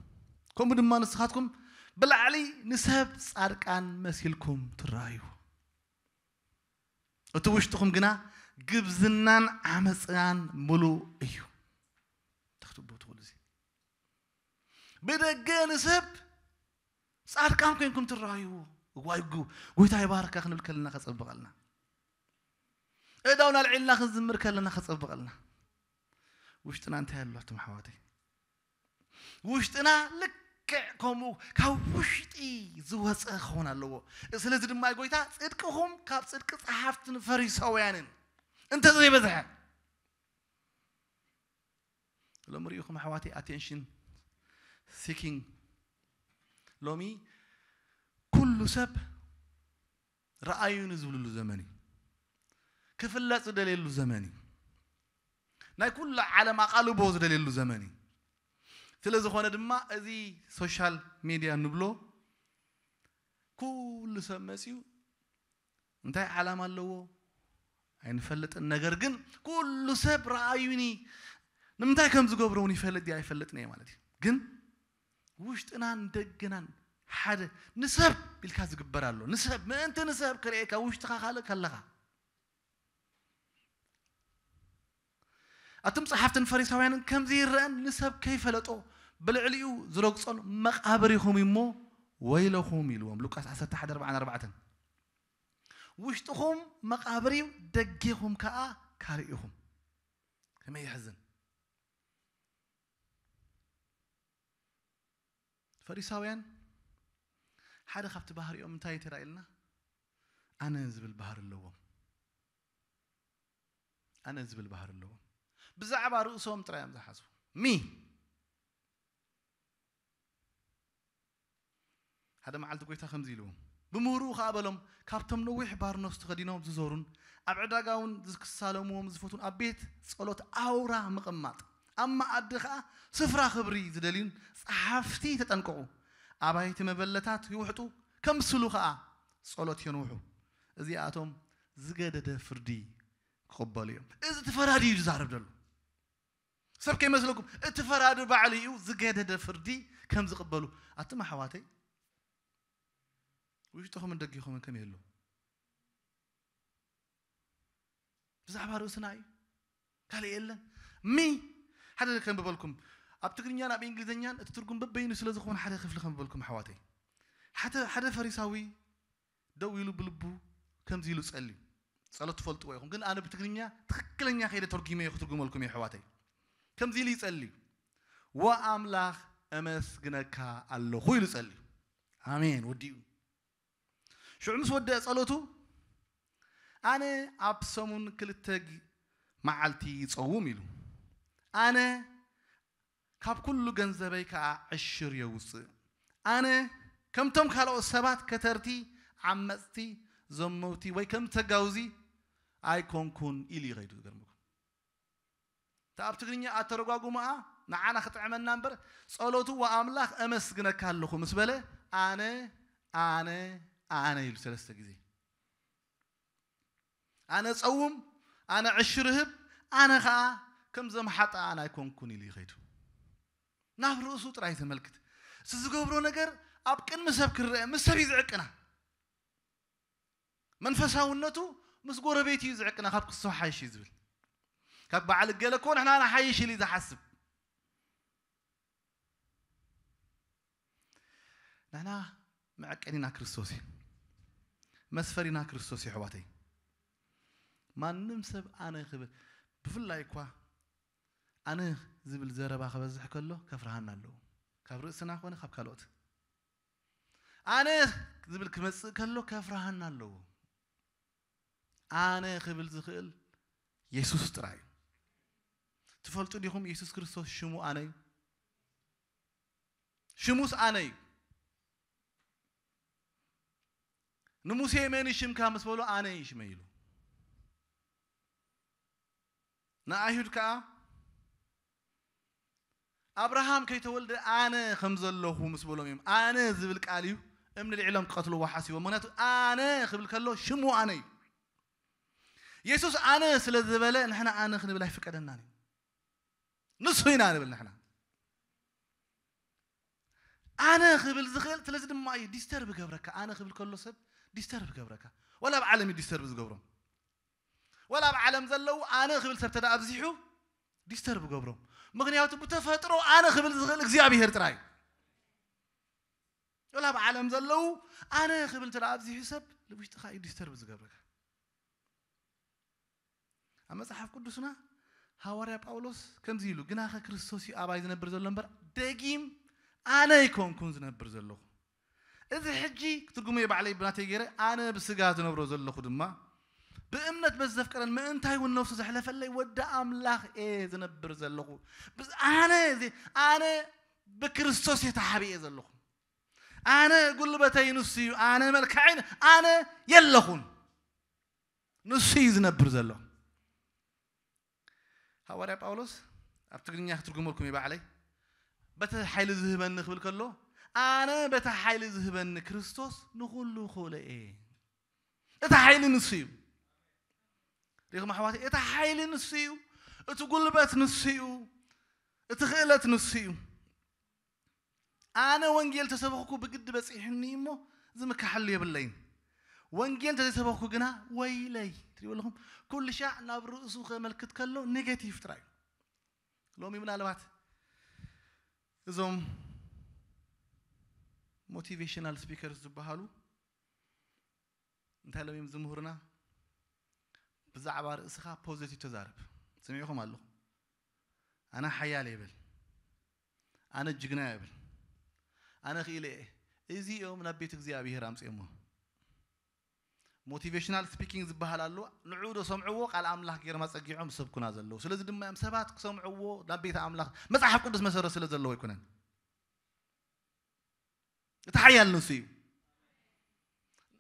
ከምኡ ድማ ንስኻትኩም ብላዕሊ ንሰብ ጻድቃን መሲልኩም ትረኣዩ። እቲ ውሽጥኹም ግና ግብዝናን ዓመፅናን ምሉእ እዩ። እንታይ ክትብሉ ትኽእሉ? እዚ ብደገ ንሰብ ጻድቃን ኮይንኩም ትረኣይዎ። ዋይ ጉ-፣ ጎይታ ይባርካ ክንብል ከለና ከጸብቐልና፣ እዳውና ኣልዒልና ክንዝምር ከለና ከጸብቐልና፣ ውሽጥና እንታይ ኣሎ ኣቱም ኣሕዋተይ? ውሽጥና ልክዕ ከምኡ ካብ ውሽጢ ዝወፀ ክኸውን ኣለዎ። ስለዚ ድማ ጎይታ ጽድቅኹም ካብ ጽድቂ ጸሓፍትን ፈሪሳውያንን እንተዘይበዝሐ፣ ሎሚ ርኢኹም ኣሕዋተይ፣ ኣቴንሽን ሲኪንግ ሎሚ ኩሉ ሰብ ረኣዩኒ ዝብልሉ ዘመን እዩ። ክፍለጥ ዝደልየሉ ዘመን እዩ። ናይ ኩሉ ዓለም ኣቓልቦ ዝደልየሉ ዘመን እዩ። ስለ ዝኾነ ድማ እዚ ሶሻል ሜድያ ንብሎ ኩሉ ሰብ መፂኡ እንታይ ዓላማ ኣለዎ ኣይንፈልጥን። ነገር ግን ኩሉ ሰብ ረኣዩኒ፣ ንምንታይ ከም ዝገብሮ እውን ይፈልጥ ድዩ ኣይፈልጥን እየ ማለት እዩ። ግን ውሽጥናን ደገናን ሓደ ንሰብ ኢልካ ዝግበር ኣሎ። ንሰብ፣ ምእንቲ ንሰብ ክርእየካ ውሽጥኻ ካልእ ከለኻ። ኣቱም ጸሓፍትን ፈሪሳውያንን ከምዚ ይረአን ንሰብ ከይፈለጦ ብልዕሊኡ ዝረግጾን መቓብር ኢኹም እሞ ወይለኹም ኢልዎም። ሉቃስ ዓሰርተ ሓደ ኣርባዓን ኣርባዕተን። ውሽጥኹም መቓብር እዩ፣ ደጌኹም ከኣ ካልእ ኢኹም። ከመይ የሕዝን! ፈሪሳውያን ሓደ ካብቲ ባህሪኦም እንታይ ተራእየልና? ኣነ ዝብል ባህሪ ኣለዎም። ኣነ ዝብል ባህሪ ኣለዎም። ብዛዕባ ርእሶም ጥራይ እዮም ዝሓስቡ። ሚ ሓደ መዓልቲ ጎይታ ከምዚ ኢልዎም፣ ብምህርኡ ከኣ በሎም፣ ካብቶም ነዊሕ ባርኖስ ተኸዲኖም ዝዞሩን ኣብ ዕዳጋ እውን ዝክሳለምዎም ዝፈቱን ኣብ ቤት ጸሎት ኣውራ ምቕማጥ፣ ኣብ መኣዲ ከኣ ስፍራ ክብሪ ዝደልዩን ጸሓፍቲ ተጠንቀቑ። ኣባይቲ መበለታት ይውሕጡ፣ ከም ስሉ ከኣ ጸሎት የንውሑ። እዚኣቶም ዝገደደ ፍርዲ ክቕበሉ እዮም። እዚ እቲ ፈራዲ እዩ ዝዛረብ ዘሎ። ሰብ ከይመስለኩም፣ እቲ ፈራዲ ባዕሉ እዩ ዝገደደ ፍርዲ ከም ዝቕበሉ። ኣቱም ኣሕዋተይ፣ ውሽጥኹምን ደጊኹምን ከመይ ኣሎ? ብዛዕባ ርእስና እዩ፣ ካልእ የለን። ሚ ሓደ ከንብበልኩም፣ ኣብ ትግርኛን ኣብ እንግሊዝኛን እቲ ትርጉም በበይኑ ስለ ዝኾነ ሓደ ክፍሊ ከንብበልኩም ኣሕዋተይ። ሓደ፣ ሓደ ፈሪሳዊ ደው ኢሉ ብልቡ ከምዚ ኢሉ ጸልዩ። ጸሎት ትፈልጥዎ ኢኹም፣ ግን ኣነ ብትግርኛ ትኽክለኛ ከይደ ተርጉመ እየ ክትርጉመልኩም እየ ኣሕዋተይ። ከምዚ ኢሉ ይጸልዩ፣ "ወኣምላኽ እመስግነካ ኣለኹ" ኢሉ ጸልዩ። ኣሜን፣ ወዲኡ። ሽዑ ምስ ወደአ ጸሎቱ፣ "ኣነ ኣብ ሰሙን ክልተ ግ-፣ መዓልቲ ይጸውም" ኢሉ። "ኣነ ካብ ኩሉ ገንዘበይ ከኣ ዕሽር የውጽእ። ኣነ ከምቶም ካልኦት ሰባት ከተርቲ፣ ዓመጽቲ፣ ዘመውቲ ወይ ከም ተጋውዚ ኣይኮንኩን" ኢሉ ይኸይዱ። ዝገርመኩም፣ እታ ኣብ ትግርኛ ኣተረጓጉማኣ ንዓና ክጥዕመና እምበር፣ ጸሎቱ "ወኣምላኽ እመስግነካ ኣለኹ" ምስ በለ፣ "ኣነ፣ ኣነ፣ ኣነ" ኢሉ ሰለስተ ግዜ። "ኣነ ጸውም፣ ኣነ ዕሽር ህብ፣ ኣነ ኸኣ ከምዞም ሓጥኣን ኣይኮንኩን" ኢሉ ይኸይዱ። ናብ ርእሱ ጥራይ ተመልክት። እቲ ዝገብሮ ነገር ኣብ ቅድሚ ሰብ ክረአ፣ ምስ ሰብ እዩ ዝዕቅና። መንፈሳውነቱ ምስ ጎረቤት እዩ ዝዕቅና፣ ካብ ክሱ ሓይሽ እዩ ዝብል። ካብ በዓል ገለ እኮ ንሕና ንሓይሽ ኢሉ እዩ ዝሓስብ። ንሕና መዐቀኒና ክርስቶስ እዩ። መስፈሪና ክርስቶስ እዩ፣ ኣሕዋተይ። ማንም ሰብ ኣነ ክብል፣ ብፍላይ እኳ ኣነ ዝብል ዘረባ ክበዝሕ ከሎ ከፍርሃና ኣለዎ። ካብ ርእስና ኮነ ካብ ካልኦት። ኣነ ዝብል ክመጽእ ከሎ ከፍርሃና ኣለዎ። ኣነ ክብል ዝኽእል የሱስ ጥራይ እዩ። ትፈልጡ ዲኹም የሱስ ክርስቶስ ሽሙ ኣነ እዩ? ሽሙስ ኣነ እዩ። ንሙሴ "መን እዩ ሽምካ?" ምስ በሎ "ኣነ እዩ ሽመይ" ኢሉ። ንኣይሁድ ከኣ "ኣብርሃም ከይተወልደ ኣነ ከም ዘለኹ" ምስ በሎም እዮም። ኣነ ዝብል ቃል እዩ እምኒ ልዒሎም ክቐትልዎ ሓሲቦም። ምኽንያቱ ኣነ ክብል ከሎ ሽሙ ኣነ እዩ። የሱስ ኣነ ስለ ዝበለ ንሕና ኣነ ክንብል ኣይፍቀደናን እዩ። ንሱ ኢና ንብል ንሕና። ኣነ ክብል ዝኽእል፣ ስለዚ ድማ እዩ ዲስተርብ ገብረካ። ኣነ ክብል ከሎ ሰብ ዲስተርብ ገብረካ። ዋላ ኣብ ዓለም እዩ ዲስተርብ ዝገብሮም። ወላ ኣብ ዓለም ዘለዉ ኣነ ክብል ሰብ ተዳ ኣብዚሑ ዲስተርብ ገብሮም። ምኽንያቱ ብተፈጥሮ ኣነ ክብል ዝኽእል እግዚኣብሔር ጥራይ እዩ። ወላ ኣብ ዓለም ዘለዉ ኣነ ክብል ተዳ ኣብዚሑ ሰብ ውሽጥኻ እዩ ዲስተርብ ዝገብረካ። ኣብ መጽሓፍ ቅዱስና ሃዋርያ ጳውሎስ ከምዚ ኢሉ፣ ግናኸ ክርስቶስ እዩ ኣባይ ዝነብር ዘሎ እምበር፣ ደጊም ኣነ ኣይኮንኩን ዝነብር ዘለኹ። እዚ ሕጂ ክትርጉሞ እየ ባዕለይ ብናተይ ገይረ፣ ኣነ ብስጋ ዝነብሮ ዘለኹ ድማ፣ ብእምነት በዚ ዘፍቀረን ምእንታይ እውን ነፍሱ ዘሕለፈለይ ወዲ ኣምላኽ እየ ዝነብር ዘለኹ። ብዝ-፣ ኣነ እዚ፣ ኣነ ብክርስቶስ እየ ተሓቢኤ ዘለኹ። ኣነ ጉልበተይ ንሱ እዩ፣ ኣነ መልክዐይ፣ ኣነ የለኹን። ንሱ እዩ ዝነብር ዘሎ። ሃዋርያ ጳውሎስ ኣብ ትግርኛ ክትርጉመልኩም እየ ባዕለይ። በቲ ሓይሊ ዝህበኒ ክብል ከሎ፣ ኣነ በቲ ሓይሊ ዝህበኒ ክርስቶስ ንኹሉ ክእሎ እየ። እቲ ሓይሊ ንሱ እዩ። ሪኹም ኣሕዋተይ፣ እቲ ሓይሊ ንሱ እዩ። እቲ ጉልበት ንሱ እዩ። እቲ ክእለት ንሱ እዩ። ኣነ ወንጌል ተሰበኽኩ ብግዲ በጺሑኒ እሞ ዝምካሓሉ የብለይን። ወንጌል እንተዘይሰበኽኩ ግና ወይለይ። ትሪእዎ ኣለኹም፣ ኩሉ ሻዕ ናብ ርእሱ ከመልክት ከሎ ኔጌቲቭ ጥራይ እዩ። ሎሚ ምናልባት እዞም ሞቲቬሽናል ስፒከርስ ዝበሃሉ እንታይ ኢሎም እዮም ዝምህሩና? ብዛዕባ ርእስኻ ፖዚቲቭ ተዛረብ። ሰሚዕኹም ኣለኹ። ኣነ ሓያል እየ በል። ኣነ ጅግና እየ በል። ኣነ ክኢለ እየ። እዚኦም ናብ ቤት እግዚኣብሔር ኣምፅኦሞ። ሞቲቬሽናል ስፒኪንግ ዝበሃል ኣሎ። ንዑ ዶ ሰምዕዎ? ቃል ኣምላኽ ገይሮም ኣፀጊዖም ዝሰብኩና ዘለዉ። ስለዚ ድማ እዮም ሰባት ክሰምዕዎ ናብ ቤት ኣምላኽ መፅሓፍ ቅዱስ መሰረት ስለ ዘለዎ ኣይኮነን። እቲ ሓያል ንሱ እዩ።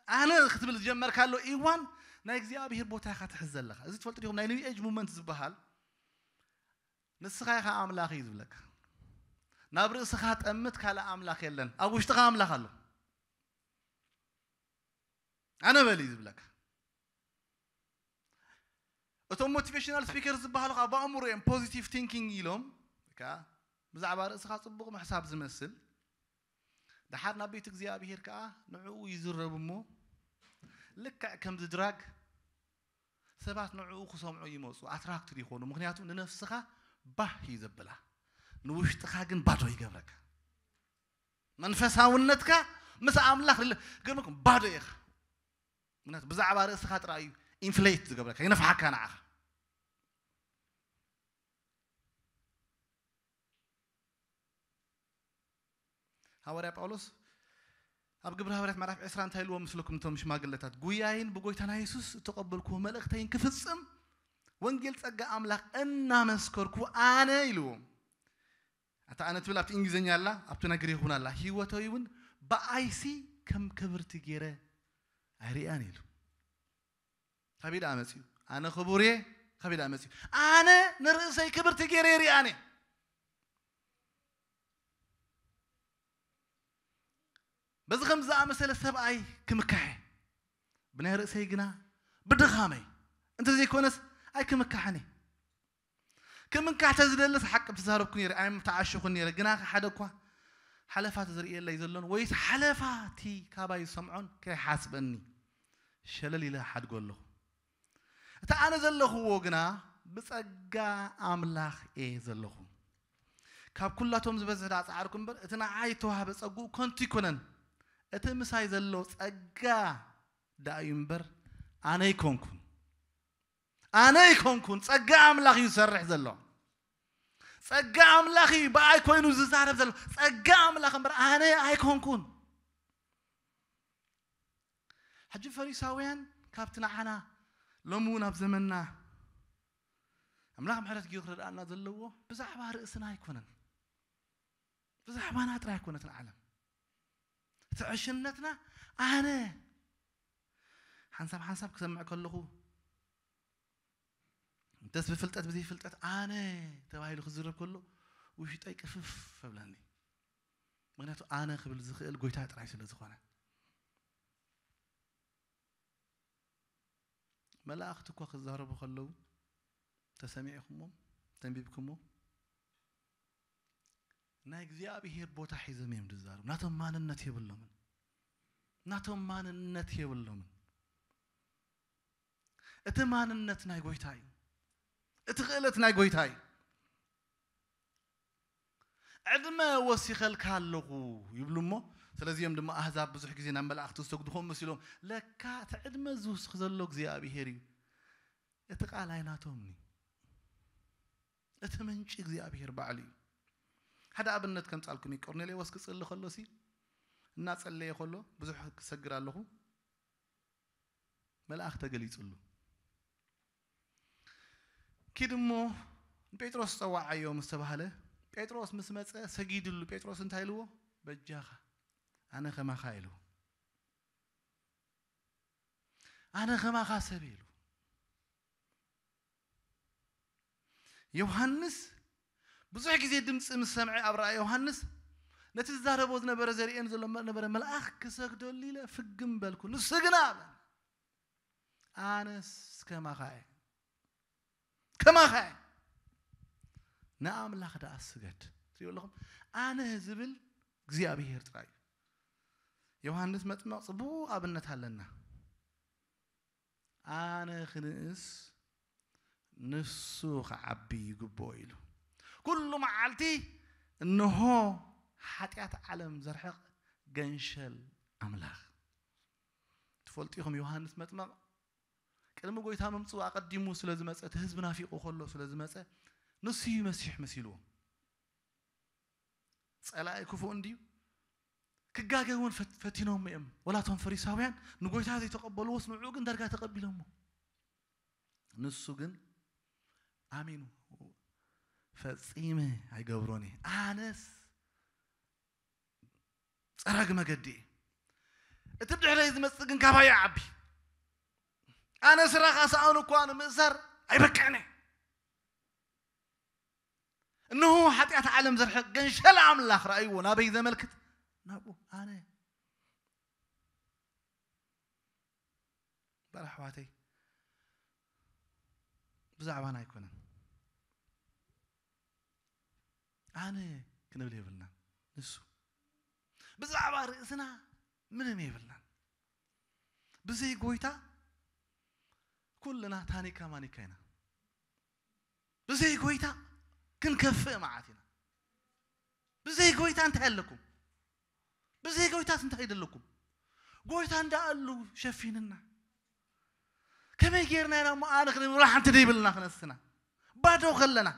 ኣነ ክትብል ዝጀመርካሉ እዋን ናይ እግዚኣብሔር ቦታ ኢኻ ትሕዝ ዘለኻ። እዚ ትፈልጡ ዲኹም? ናይ ኒው ኤጅ ሙቭመንት ዝበሃል ንስኻ ኢኻ ኣምላኽ እዩ ዝብለካ። ናብ ርእስኻ ጠምት፣ ካልእ ኣምላኽ የለን። ኣብ ውሽጥኻ ኣምላኽ ኣሎ። ኣነ በል እዩ ዝብለካ። እቶም ሞቲቬሽናል ስፒከር ዝበሃሉ ከዓ ብኣእምሮ እዮም ፖዚቲቭ ቲንኪንግ ኢሎም፣ ከዓ ብዛዕባ ርእስኻ ጽቡቕ ምሕሳብ ዝመስል። ደሓር ናብ ቤት እግዚኣብሔር ከዓ ንዕኡ ይዝረቡ እሞ፣ ልክዕ ከምዚ ድራግ ሰባት ንዕኡ ክሰምዑ ይመፁ፣ ኣትራክትድ ይኾኑ። ምኽንያቱ ንነፍስኻ ባህ እዩ ዘብላ፣ ንውሽጥኻ ግን ባዶ ይገብረካ። መንፈሳውነትካ ምስ ኣምላኽ ርለ-፣ ገርመኩም ባዶ ኢኻ። ምክንያቱ ብዛዕባ ርእስኻ ጥራይ እዩ ኢንፍሌት ዝገብረካ፣ ይነፍሓካ ንዓኻ። ሃዋርያ ጳውሎስ ኣብ ግብረ ሃዋርያት ምዕራፍ ዕስራ እንታይ ኢልዎም ምስለኩም እቶም ሽማግለታት? ጉያይን ብጎይታና የሱስ እተቐበልኩዎ መልእኽተይን ክፍጽም ወንጌል ጸጋ ኣምላኽ እናመስከርኩ ኣነ ኢልዎም። ኣታ ኣነ ትብል ኣብቲ እንግሊዝኛ ኣላ፣ ኣብቲ ናይ ግሪክ እውን ኣላ። ህይወተይ እውን ብኣይሲ ከም ክብርቲ ገይረ ኣይርእያን ኢሉ። ካበይ ደኣ መጺኡ? ኣነ ክቡር እየ። ካበይ ደኣ መጺኡ? ኣነ ንርእሰይ ክብርቲ ገይረ ይርእያን እየ። በዚ ከም ዝኣመሰለ ሰብኣይ ክምካሕ እየ። ብናይ ርእሰይ ግና ብድኻመይ እንተዘይኮነስ ኣይክምካሕን እየ። ክምካሕ ተዝደልስ ሓቂ ምተዛረብኩ ነይረ፣ ኣይምተዓሸኹን ነይረ። ግና ሓደ እኳ ሓለፋ ተዝርእየለይ ዘሎን ወይስ ሓለፋ እቲ ካባይ ዝሰምዖን ከይሓስበኒ ሸለል ኢለ ሓድጎ ኣለኹ። እቲ ኣነ ዘለኽዎ ግና ብጸጋ ኣምላኽ እየ ዘለኹ። ካብ ኩላቶም ዝበዝሕ ደኣ ጻዕርኩ እምበር፣ እቲ ንዓይ እተዋህበ ጸግኡ ከንቱ ኣይኮነን። እቲ ምሳይ ዘሎ ጸጋ ደኣ እዩ እምበር፣ ኣነ ኣይኮንኩን። ኣነ ኣይኮንኩን። ጸጋ ኣምላኽ እዩ ዝሰርሕ ዘሎ። ጸጋ ኣምላኽ እዩ ብኣይ ኮይኑ ዝዛረብ ዘሎ። ጸጋ ኣምላኽ እምበር፣ ኣነ ኣይኮንኩን። ሕጂ ፈሪሳውያን ካብቲ ንዓና ሎሚ እውን ኣብ ዘመንና ኣምላኽ ምሕረት ገይሩ ክረድኣና ዘለዎ ብዛዕባ ርእስና ኣይኮነን። ብዛዕባና ጥራይ ኣይኮነትን ዓለም። እቲ ዕሽነትና ኣነ ሓንሳብ ሓንሳብ ክሰምዕ ከለኹ ደስ ብፍልጠት ብዘይፍልጠት ኣነ ተባሂሉ ክዝረብ ከሎ ውሽጠይ ቅፍፍ እብለኒ። ምክንያቱ ኣነ ክብል ዝኽእል ጎይታ ጥራይ ስለ ዝኾነ። መላእኽቲ እኳ ክዛረቡ ከለዉ ተሰሚዕኩሞ፣ ተንቢብኩሞ፣ ናይ እግዚኣብሔር ቦታ ሒዞም እዮም ዝዛረቡ። ናቶም ማንነት የብሎምን። ናቶም ማንነት የብሎምን። እቲ ማንነት ናይ ጎይታ እዩ። እቲ ክእለት ናይ ጎይታ እዩ። ዕድመ ወሲኸልካ ኣለኹ ይብሉ እሞ፣ ስለዚኦም ድማ ኣህዛብ ብዙሕ ግዜ ናብ መላእኽቲ ዝሰግዱ ከም መሲሎም፣ ለካ እቲ ዕድመ ዝውስኽ ዘሎ እግዚኣብሔር እዩ። እቲ ቃል ኣይናቶም እዩ። እቲ ምንጪ እግዚኣብሔር ባዕሉ እዩ። ሓደ ኣብነት ከምጻልኩም እዩ። ቆርኔሌዎስ ክጽሊ ከሎ ሲ እናጸለየ ከሎ ብዙሕ ክሰግር ኣለኹ፣ መልኣኽ ተገሊጹሉ። ኪድ እሞ ንጴጥሮስ ጸዋዓዮ ምስ ተባህለ፣ ጴጥሮስ ምስ መጸ ሰጊድሉ። ጴጥሮስ እንታይ ኢልዎ? በጃኻ ኣነ ከማኻ ኢልዎ። ኣነ ከማኻ ሰብ ኢሉ። ዮሃንስ ብዙሕ ግዜ ድምፂ ምስ ሰምዐ ኣብ ራእይ ዮሃንስ ነቲ ዝዛረቦ ዝነበረ ዘርእየን ዘሎ ነበረ መልኣኽ ክሰግደሉ ኢለ ፍግም በልኩ። ንሱ ግና ኣለ፣ ኣነስ ከማኻ እየ፣ ከማኻ እየ። ንኣምላኽ ደኣ ስገድ። ትሪኡ ኣለኹም? ኣነ ዝብል እግዚኣብሔር ጥራይ እዩ። ዮሃንስ መጥመቕ ጽቡቕ ኣብነት ኣለና። ኣነ ክንእስ ንሱ ክዓቢ ይግብኦ ኢሉ። ኩሉ መዓልቲ እንሆ ሓጢኣት ዓለም ዘርሕቕ ገንሸል ኣምላኽ። ትፈልጡ ኢኹም፣ ዮሃንስ መጥመቕ ቅድሚ ጎይታ ምምፅኡ ኣቐዲሙ ስለ ዝመፀ፣ እቲ ህዝቢ ናፊቑ ከሎ ስለ ዝመፀ፣ ንሱ እዩ መሲሕ መሲልዎ። ጸላኢ ክፉእ እንድዩ። ክጋገ እውን ፈት-፣ ፈቲኖም እዮም። ወላቶም ፈሪሳውያን ንጎይታ ዘይተቐበልዎስ ንዕኡ ግን ዳርጋ ተቐቢሎሞ። ንሱ ግን ኣሚኑ፣ ፈጺመ ኣይገብሮን እየ። ኣነስ ጸራጊ መገዲ እየ። እቲ ብድሕረይ ዝመጽእ ግን ካባይ ይዓቢ። ኣነ ስራኻ ሰኣኑ እኳ ንምእሳር ኣይበቅዕን እየ። እነሆ ሓጢኣት ዓለም ዘርሕቕ ገንሸል ኣምላኽ ረኣይዎ። ናበይ ዘመልክት? ናብኡ። ኣነ እምበር ኣሕዋተይ፣ ብዛዕባና ኣይኮነን። ኣነ ክንብል የብልናን። ንሱ። ብዛዕባ ርእስና ምንም የብልናን። ብዘይ ጎይታ ኩልና ታኒካ ማኒካ ኢና። ብዘይ ጎይታ ክንከፍእ መዓት ኢና። ብዘይ ጎይታ እንታይ ኣለኩም? ብዘይ ጎይታስ እንታይ ይደለኩም? ጎይታ እንዳኣሉ ሸፊንና። ከመይ ጌርና ኢና እሞ ኣነ ክንብል ሓንቲ ደይብልና ክነስና? ባዶ ከለና፣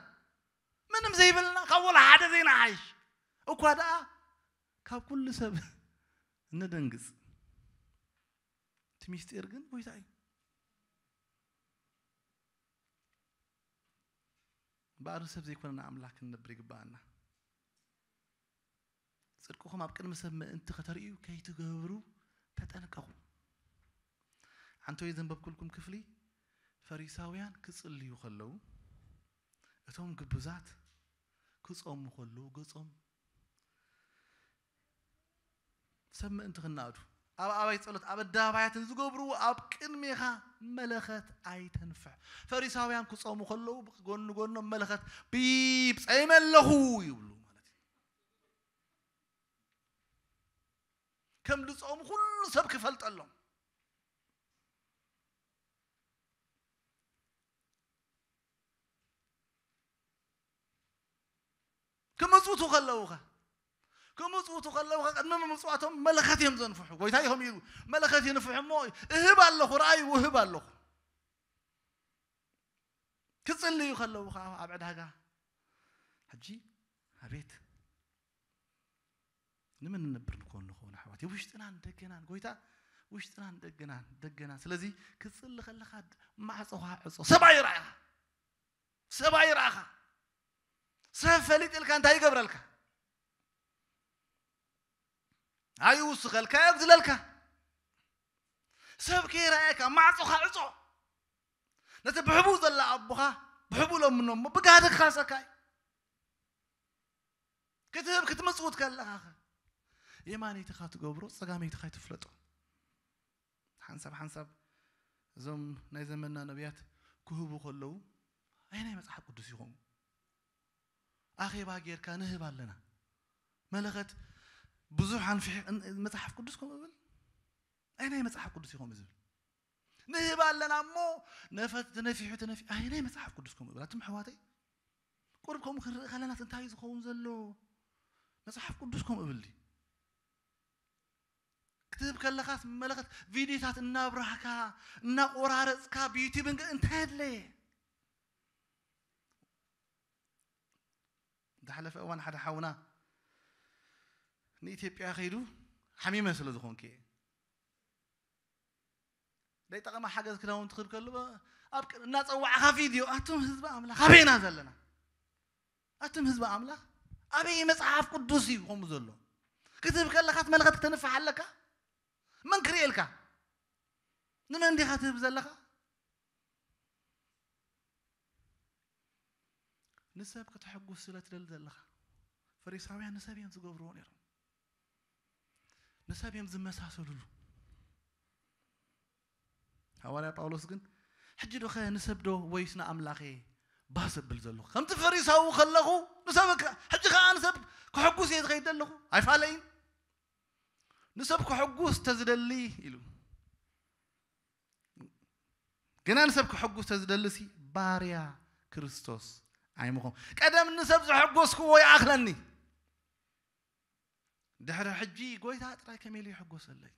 ምንም ዘይብልና፣ ካብ ወላ ሓደ ዘይንሓይሽ። እኳ ደኣ ካብ ኩሉ ሰብ እንደንግጽ። እቲ ሚስጢር ግን ጎይታ እዩ። ባዕሪ ሰብ ዘይኮነና ኣምላኽ ክንነብር ይግባኣና። ጽድቅኹም ኣብ ቅድሚ ሰብ ምእንቲ ከተርእዩ ከይትገብሩ ተጠንቀቑ። ሓንቶይ ዘንበብኩልኩም ክፍሊ፣ ፈሪሳውያን ክጽልዩ ከለዉ፣ እቶም ግቡዛት ክጾሙ ከለዉ ገጾም ሰብ ምእንቲ ክናእዱ፣ ኣብ ኣባይ ጸሎት ኣብ ኣደባባያት ንዝገብርዎ ኣብ ቅድሜኻ መለኸት ኣይተንፍሕ። ፈሪሳውያን ክጾሙ ከለዉ ብጎኒ ጎኖም መለኸት ቢብ ጸይመ ኣለኹ ይብሉ ማለት እዩ። ከም ዝጾሙ ኩሉ ሰብ ክፈልጠሎም። ክምጽውቱ ከለዉ ኸ? ክምጽውቱ ከለዉ ኸ? ቅድሚ ምምጽዋቶም መለኸት እዮም ዘንፍሑ። ጎይታ እዩ ከምኡ ኢሉ፣ መለኸት ይንፍሑ እሞ፣ እህብ ኣለኹ፣ ረኣዩ፣ እህብ ኣለኹ። ክጽልዩ ከለዉ ኸዓ ኣብ ዕዳጋ፣ ሕጂ፣ ኣቤት፣ ንመን ንነብር ንኮን ንኸውን ኣሕዋት? ውሽጥናን ደገናን፣ ጎይታ፣ ውሽጥናን ደገናን፣ ደገናን። ስለዚ፣ ክትጽሊ ከለኻ፣ ማዕጾኻ ዕጾ። ሰብ ኣይረኣኻ። ሰብ ኣይረኣኻ። ሰብ ፈሊጥልካ እንታይ ይገብረልካ? ኣይውስኸልካ፣ የብዝለልካ። ሰብ ከይረኣየካ፣ ማዕጾኻ ዕጾ። ነቲ ብሕቡእ ዘላ ኣቦኻ፣ ብሕቡእ ለምኖ እሞ፣ ብጋህዲ ክኻሰካ እዩ። ክትህብ፣ ክትምጽውት ከለኻ ኸ? የማነይትኻ ትገብሮ፣ ጸጋመይትኻ ኣይትፍለጦ። ሓንሳብ ሓንሳብ እዞም ናይ ዘመንና ነቢያት ክህቡ ከለዉ፣ ኣየናይ መጽሓፍ ቅዱስ ይኾኑ? ኣኼባ ጌርካ ንህብ ኣለና። መለኸት ብዙሕ ኣንፊሕ፣ እን-፣ መጽሓፍ ቅዱስ ከምኡ ይብል? ኣየናይ መጽሓፍ ቅዱስ ይኾኑ ዝብል? ንህብ ኣለና እሞ ነፈት ተነፊሑ ተነፊ ኣይ ናይ መጽሓፍ ቅዱስ ከምኡ ይብል ኣቱም ኣሕዋተይ። ቁሩብ ከምኡ ክንርኢ ከለና እንታይ እዩ ዝኸውን ዘሎ? መጽሓፍ ቅዱስ ከምኡ ይብል ድዩ? ክትህብ ከለኻስ መለኸት ቪድዮታት እናብራህካ እናቆራረፅካ ብዩቲዩብ እንታይ ኣድለየ? ዝሓለፈ እዋን ሓደ ሓውና ንኢትዮጵያ ከይዱ ሓሚመ ስለ ዝኾንኩ እየ ዘይጠቐማ ሓገዝ ክዳውንቲ ክህብ ከሎ ኣብ እናፀዋዕካ ቪድዮ ኣቱም ህዝቢ ኣምላኽ ኣበይና ዘለና ኣቱም ህዝቢ ኣምላኽ ኣበይ መፅሓፍ ቅዱስ እዩ ከምኡ ዘሎ ክትህብ ከለካ መልእኸት ክተንፍሕ ኣለካ መን ክርእየልካ ንመን እንዲኻ ትህብ ዘለኻ ንሰብ ከተሐጉስ ስለ ትደሊ ዘለኻ ፈሪሳውያን ንሰብ እዮም ዝገብርዎ ነይሮም ንሰብ እዮም ዝመሳሰሉሉ ሃዋርያ ጳውሎስ ግን ሕጂ ዶኸ ንሰብ ዶ ወይስ ንኣምላኸ ባስ እብል ዘለኹ ከምቲ ፈሪሳዊ ከለኹ ንሰብ ሕጂ ከዓ ንሰብ ክሕጉስ እየ ዝኸይድ ዘለኹ ኣይፋለይን ንሰብ ክሕጉስ ተዝደሊ ኢሉ ግና ንሰብ ክሕጉስ ተዝደልሲ ባርያ ክርስቶስ ኣይምኾን ቀደም ንሰብ ዘሐጎስክዎ ይኣኽለኒ ድሕሪ ሕጂ ጎይታ ጥራይ ከመይ ኢሉ ይሕጎሰለይ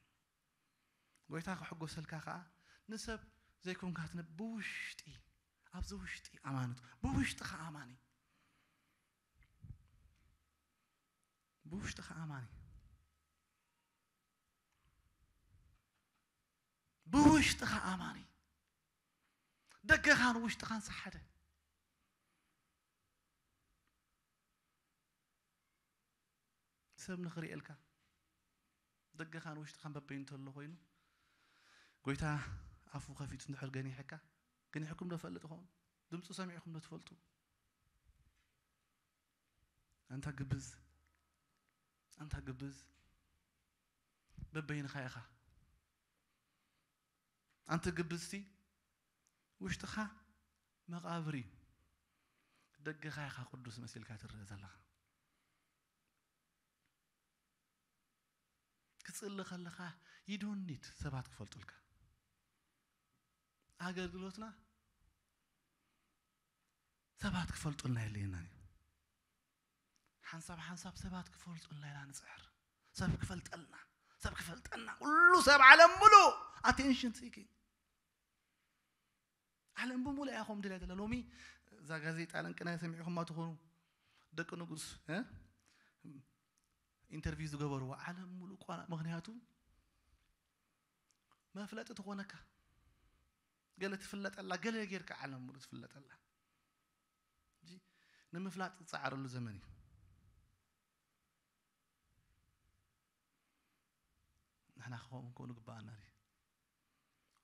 ጎይታ ክሕጎሰልካ ከዓ ንሰብ ዘይኮንካ ትነ ብውሽጢ ኣብዚ ውሽጢ ኣማንቱ ብውሽጢ ከዓ ኣማኒ ብውሽጢ ከዓ ኣማኒ ብውሽጥኻ ኣማኒ ደገኻን ውሽጥኻን ሰሓደ ሰብ ንኽርእየልካ ደገኻን ውሽጥኻን በበይ እንተሎ ኮይኑ ጎይታ ኣፉ ከፊቱ እንድሕር ገኒሐካ ገኒሕኩም ዶ ፈልጥ ኸውን ድምፁ ሰሚዕኩም ዶ ትፈልጡ ኣንታ ግብዝ ኣንታ ግብዝ በበይንኻ ኢኻ ኣንቲ ግብዝቲ ውሽጥኻ መቓብር እዩ ደገኻ ኢኻ ቅዱስ መሲልካ ትረአ ዘለኻ ክጽሊ ከለኻ ይዶኒት ሰባት ክፈልጡልካ ኣገልግሎትና ሰባት ክፈልጡልና የለየናን እዩ ሓንሳብ ሓንሳብ ሰባት ክፈልጡልና ኢና ንጽዕር ሰብ ክፈልጠልና ሰብ ክፈልጠልና ኩሉ ሰብ ዓለም ሙሉ attention seeking ዓለም ብሙሉ እያ ከም ድለ ዘለ ሎሚ እዛ ጋዜጣ ለንቅና ሰሚዕኹማ ትኾኑ ደቂ ንጉስ interview ዝገበርዎ ዓለም ሙሉ ቋና ምክንያቱ መፍለጢ ትኾነካ ገለ ትፍለጠላ ገለ ጌርካ ዓለም ሙሉ ትፍለጠላ ንምፍላጥ ዝፀዓረሉ ዘመን እዩ ንሕና ክኸውን ከው ንግባኣና ድዩ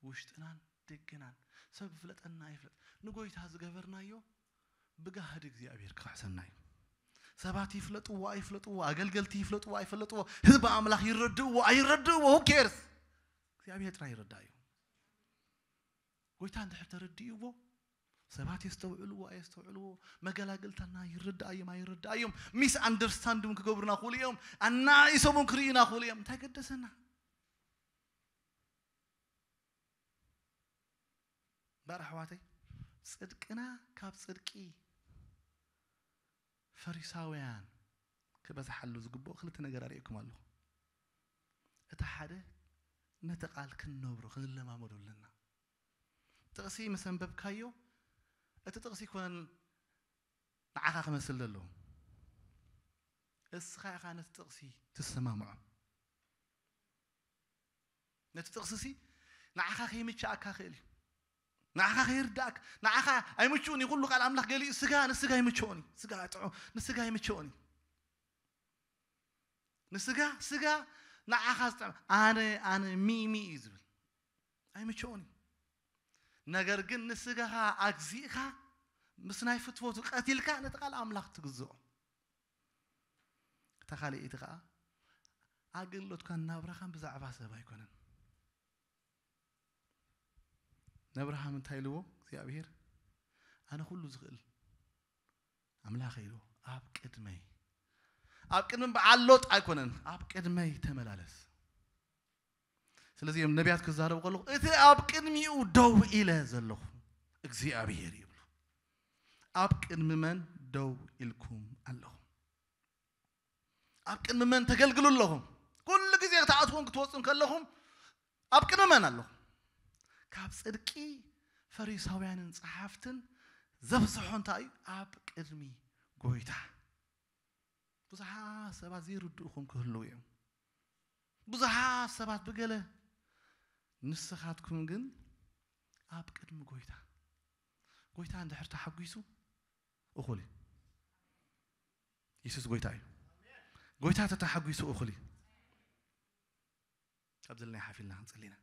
ውሽጥናን ደገናን ሰብ ይፍለጠና ይፍለጥ ንጎይታ ዝገበርናዮ ብጋህዲ እግዚኣብሔር ክኽሕሰና እዩ ሰባት ይፍለጥዎ ኣይፍለጥዎ ኣገልገልቲ ይፍለጥዎ ኣይፈለጥዎ ህዝቢ ኣምላኽ ይረድእዎ ኣይረድእዎ who cares እግዚኣብሔር ጥራይ ይረዳእ እዩ ጎይታ እንድሕር ተረድእዎ ሰባት የስተውዕልዎ ኣየስተውዕልዎ መገላገልታና ይረዳእ እዮም ኣይረዳእ እዮም ሚስ ኣንደርስታንድ እውን ክገብሩና ክእሉ እዮም ኣናኢሶም እውን ክርእዩና ክእሉ እዮም እንታይ ገደሰና በር ኣሕዋተይ ጽድቅና ካብ ጽድቂ ፈሪሳውያን ክበዝሓሉ ዝግብኦ ክልተ ነገር ኣርእየኩም ኣለኹ እቲ ሓደ ነቲ ቃል ክንነብሮ ክንለማመዶ ኣለና ጥቕሲ ምስ ኣንበብካዮ እቲ ጥቕሲ ኮነን ንዓኻ ክመስል ዘለዎ እስኻ ኢኻ ነቲ ጥቕሲ ትሰማምዖ ነቲ ጥቕሲ ሲ ንዓኻ ከይምችኣካ ክእል እዩ ንዓኻ ከይርዳእካ ንዓኻ ኣይምችኡን እዩ ኩሉ ቃል ኣምላኽ ገሊኡ ስጋ ንስጋ ኣይምችኦን እዩ ስጋ ጥዑ ንስጋ ኣይምችኦን እዩ ንስጋ ስጋ ንዓኻ ዝጥዕም ኣነ ኣነ ሚሚ እዩ ዝብል ኣይምችኦን እዩ ነገር ግን ንስጋኻ ኣግዚእካ ምስ ናይ ፍትወቱ ቀቲልካ ነቲ ቃል ኣምላኽ ትግዝኦ እታ ካልኣይቲ ከዓ ኣገልግሎትካን ናብራኻን ብዛዕባ ሰብ ኣይኮነን ነብርሃም እንታይ ኢልዎ እግዚኣብሔር ኣነ ኩሉ ዝኽእል ኣምላኸ ኢልዎ ኣብ ቅድመይ ኣብ ቅድሚ በዓል ሎጥ ኣይኮነን ኣብ ቅድመይ ተመላለስ ስለዚ እዮም ነቢያት ክዛረቡ ከለኹ እቲ ኣብ ቅድሚኡ ደው ኢለ ዘለኹ እግዚኣብሔር ይብሉ። ኣብ ቅድሚ መን ደው ኢልኩም ኣለኹም? ኣብ ቅድሚ መን ተገልግሉ ኣለኹም? ኩሉ ግዜ ክትኣትውን ክትወፁን ከለኹም ኣብ ቅድሚ መን ኣለኹም? ካብ ጽድቂ ፈሪሳውያንን ጸሓፍትን ዘብዝሖ እንታይ እዩ? ኣብ ቅድሚ ጎይታ። ብዙሓት ሰባት ዘይርድእኹም ክህልዉ እዮም። ብዙሓት ሰባት ብገለ፣ ንስኻትኩም ግን ኣብ ቅድሚ ጎይታ። ጎይታ እንድሕር ተሓጒሱ እኹል እዩ። የሱስ ጎይታ እዩ። ጎይታ ተተሓጒሱ እኹል እዩ። ካብ ዘለና ሓፊልና ክንጽሊ ኢና።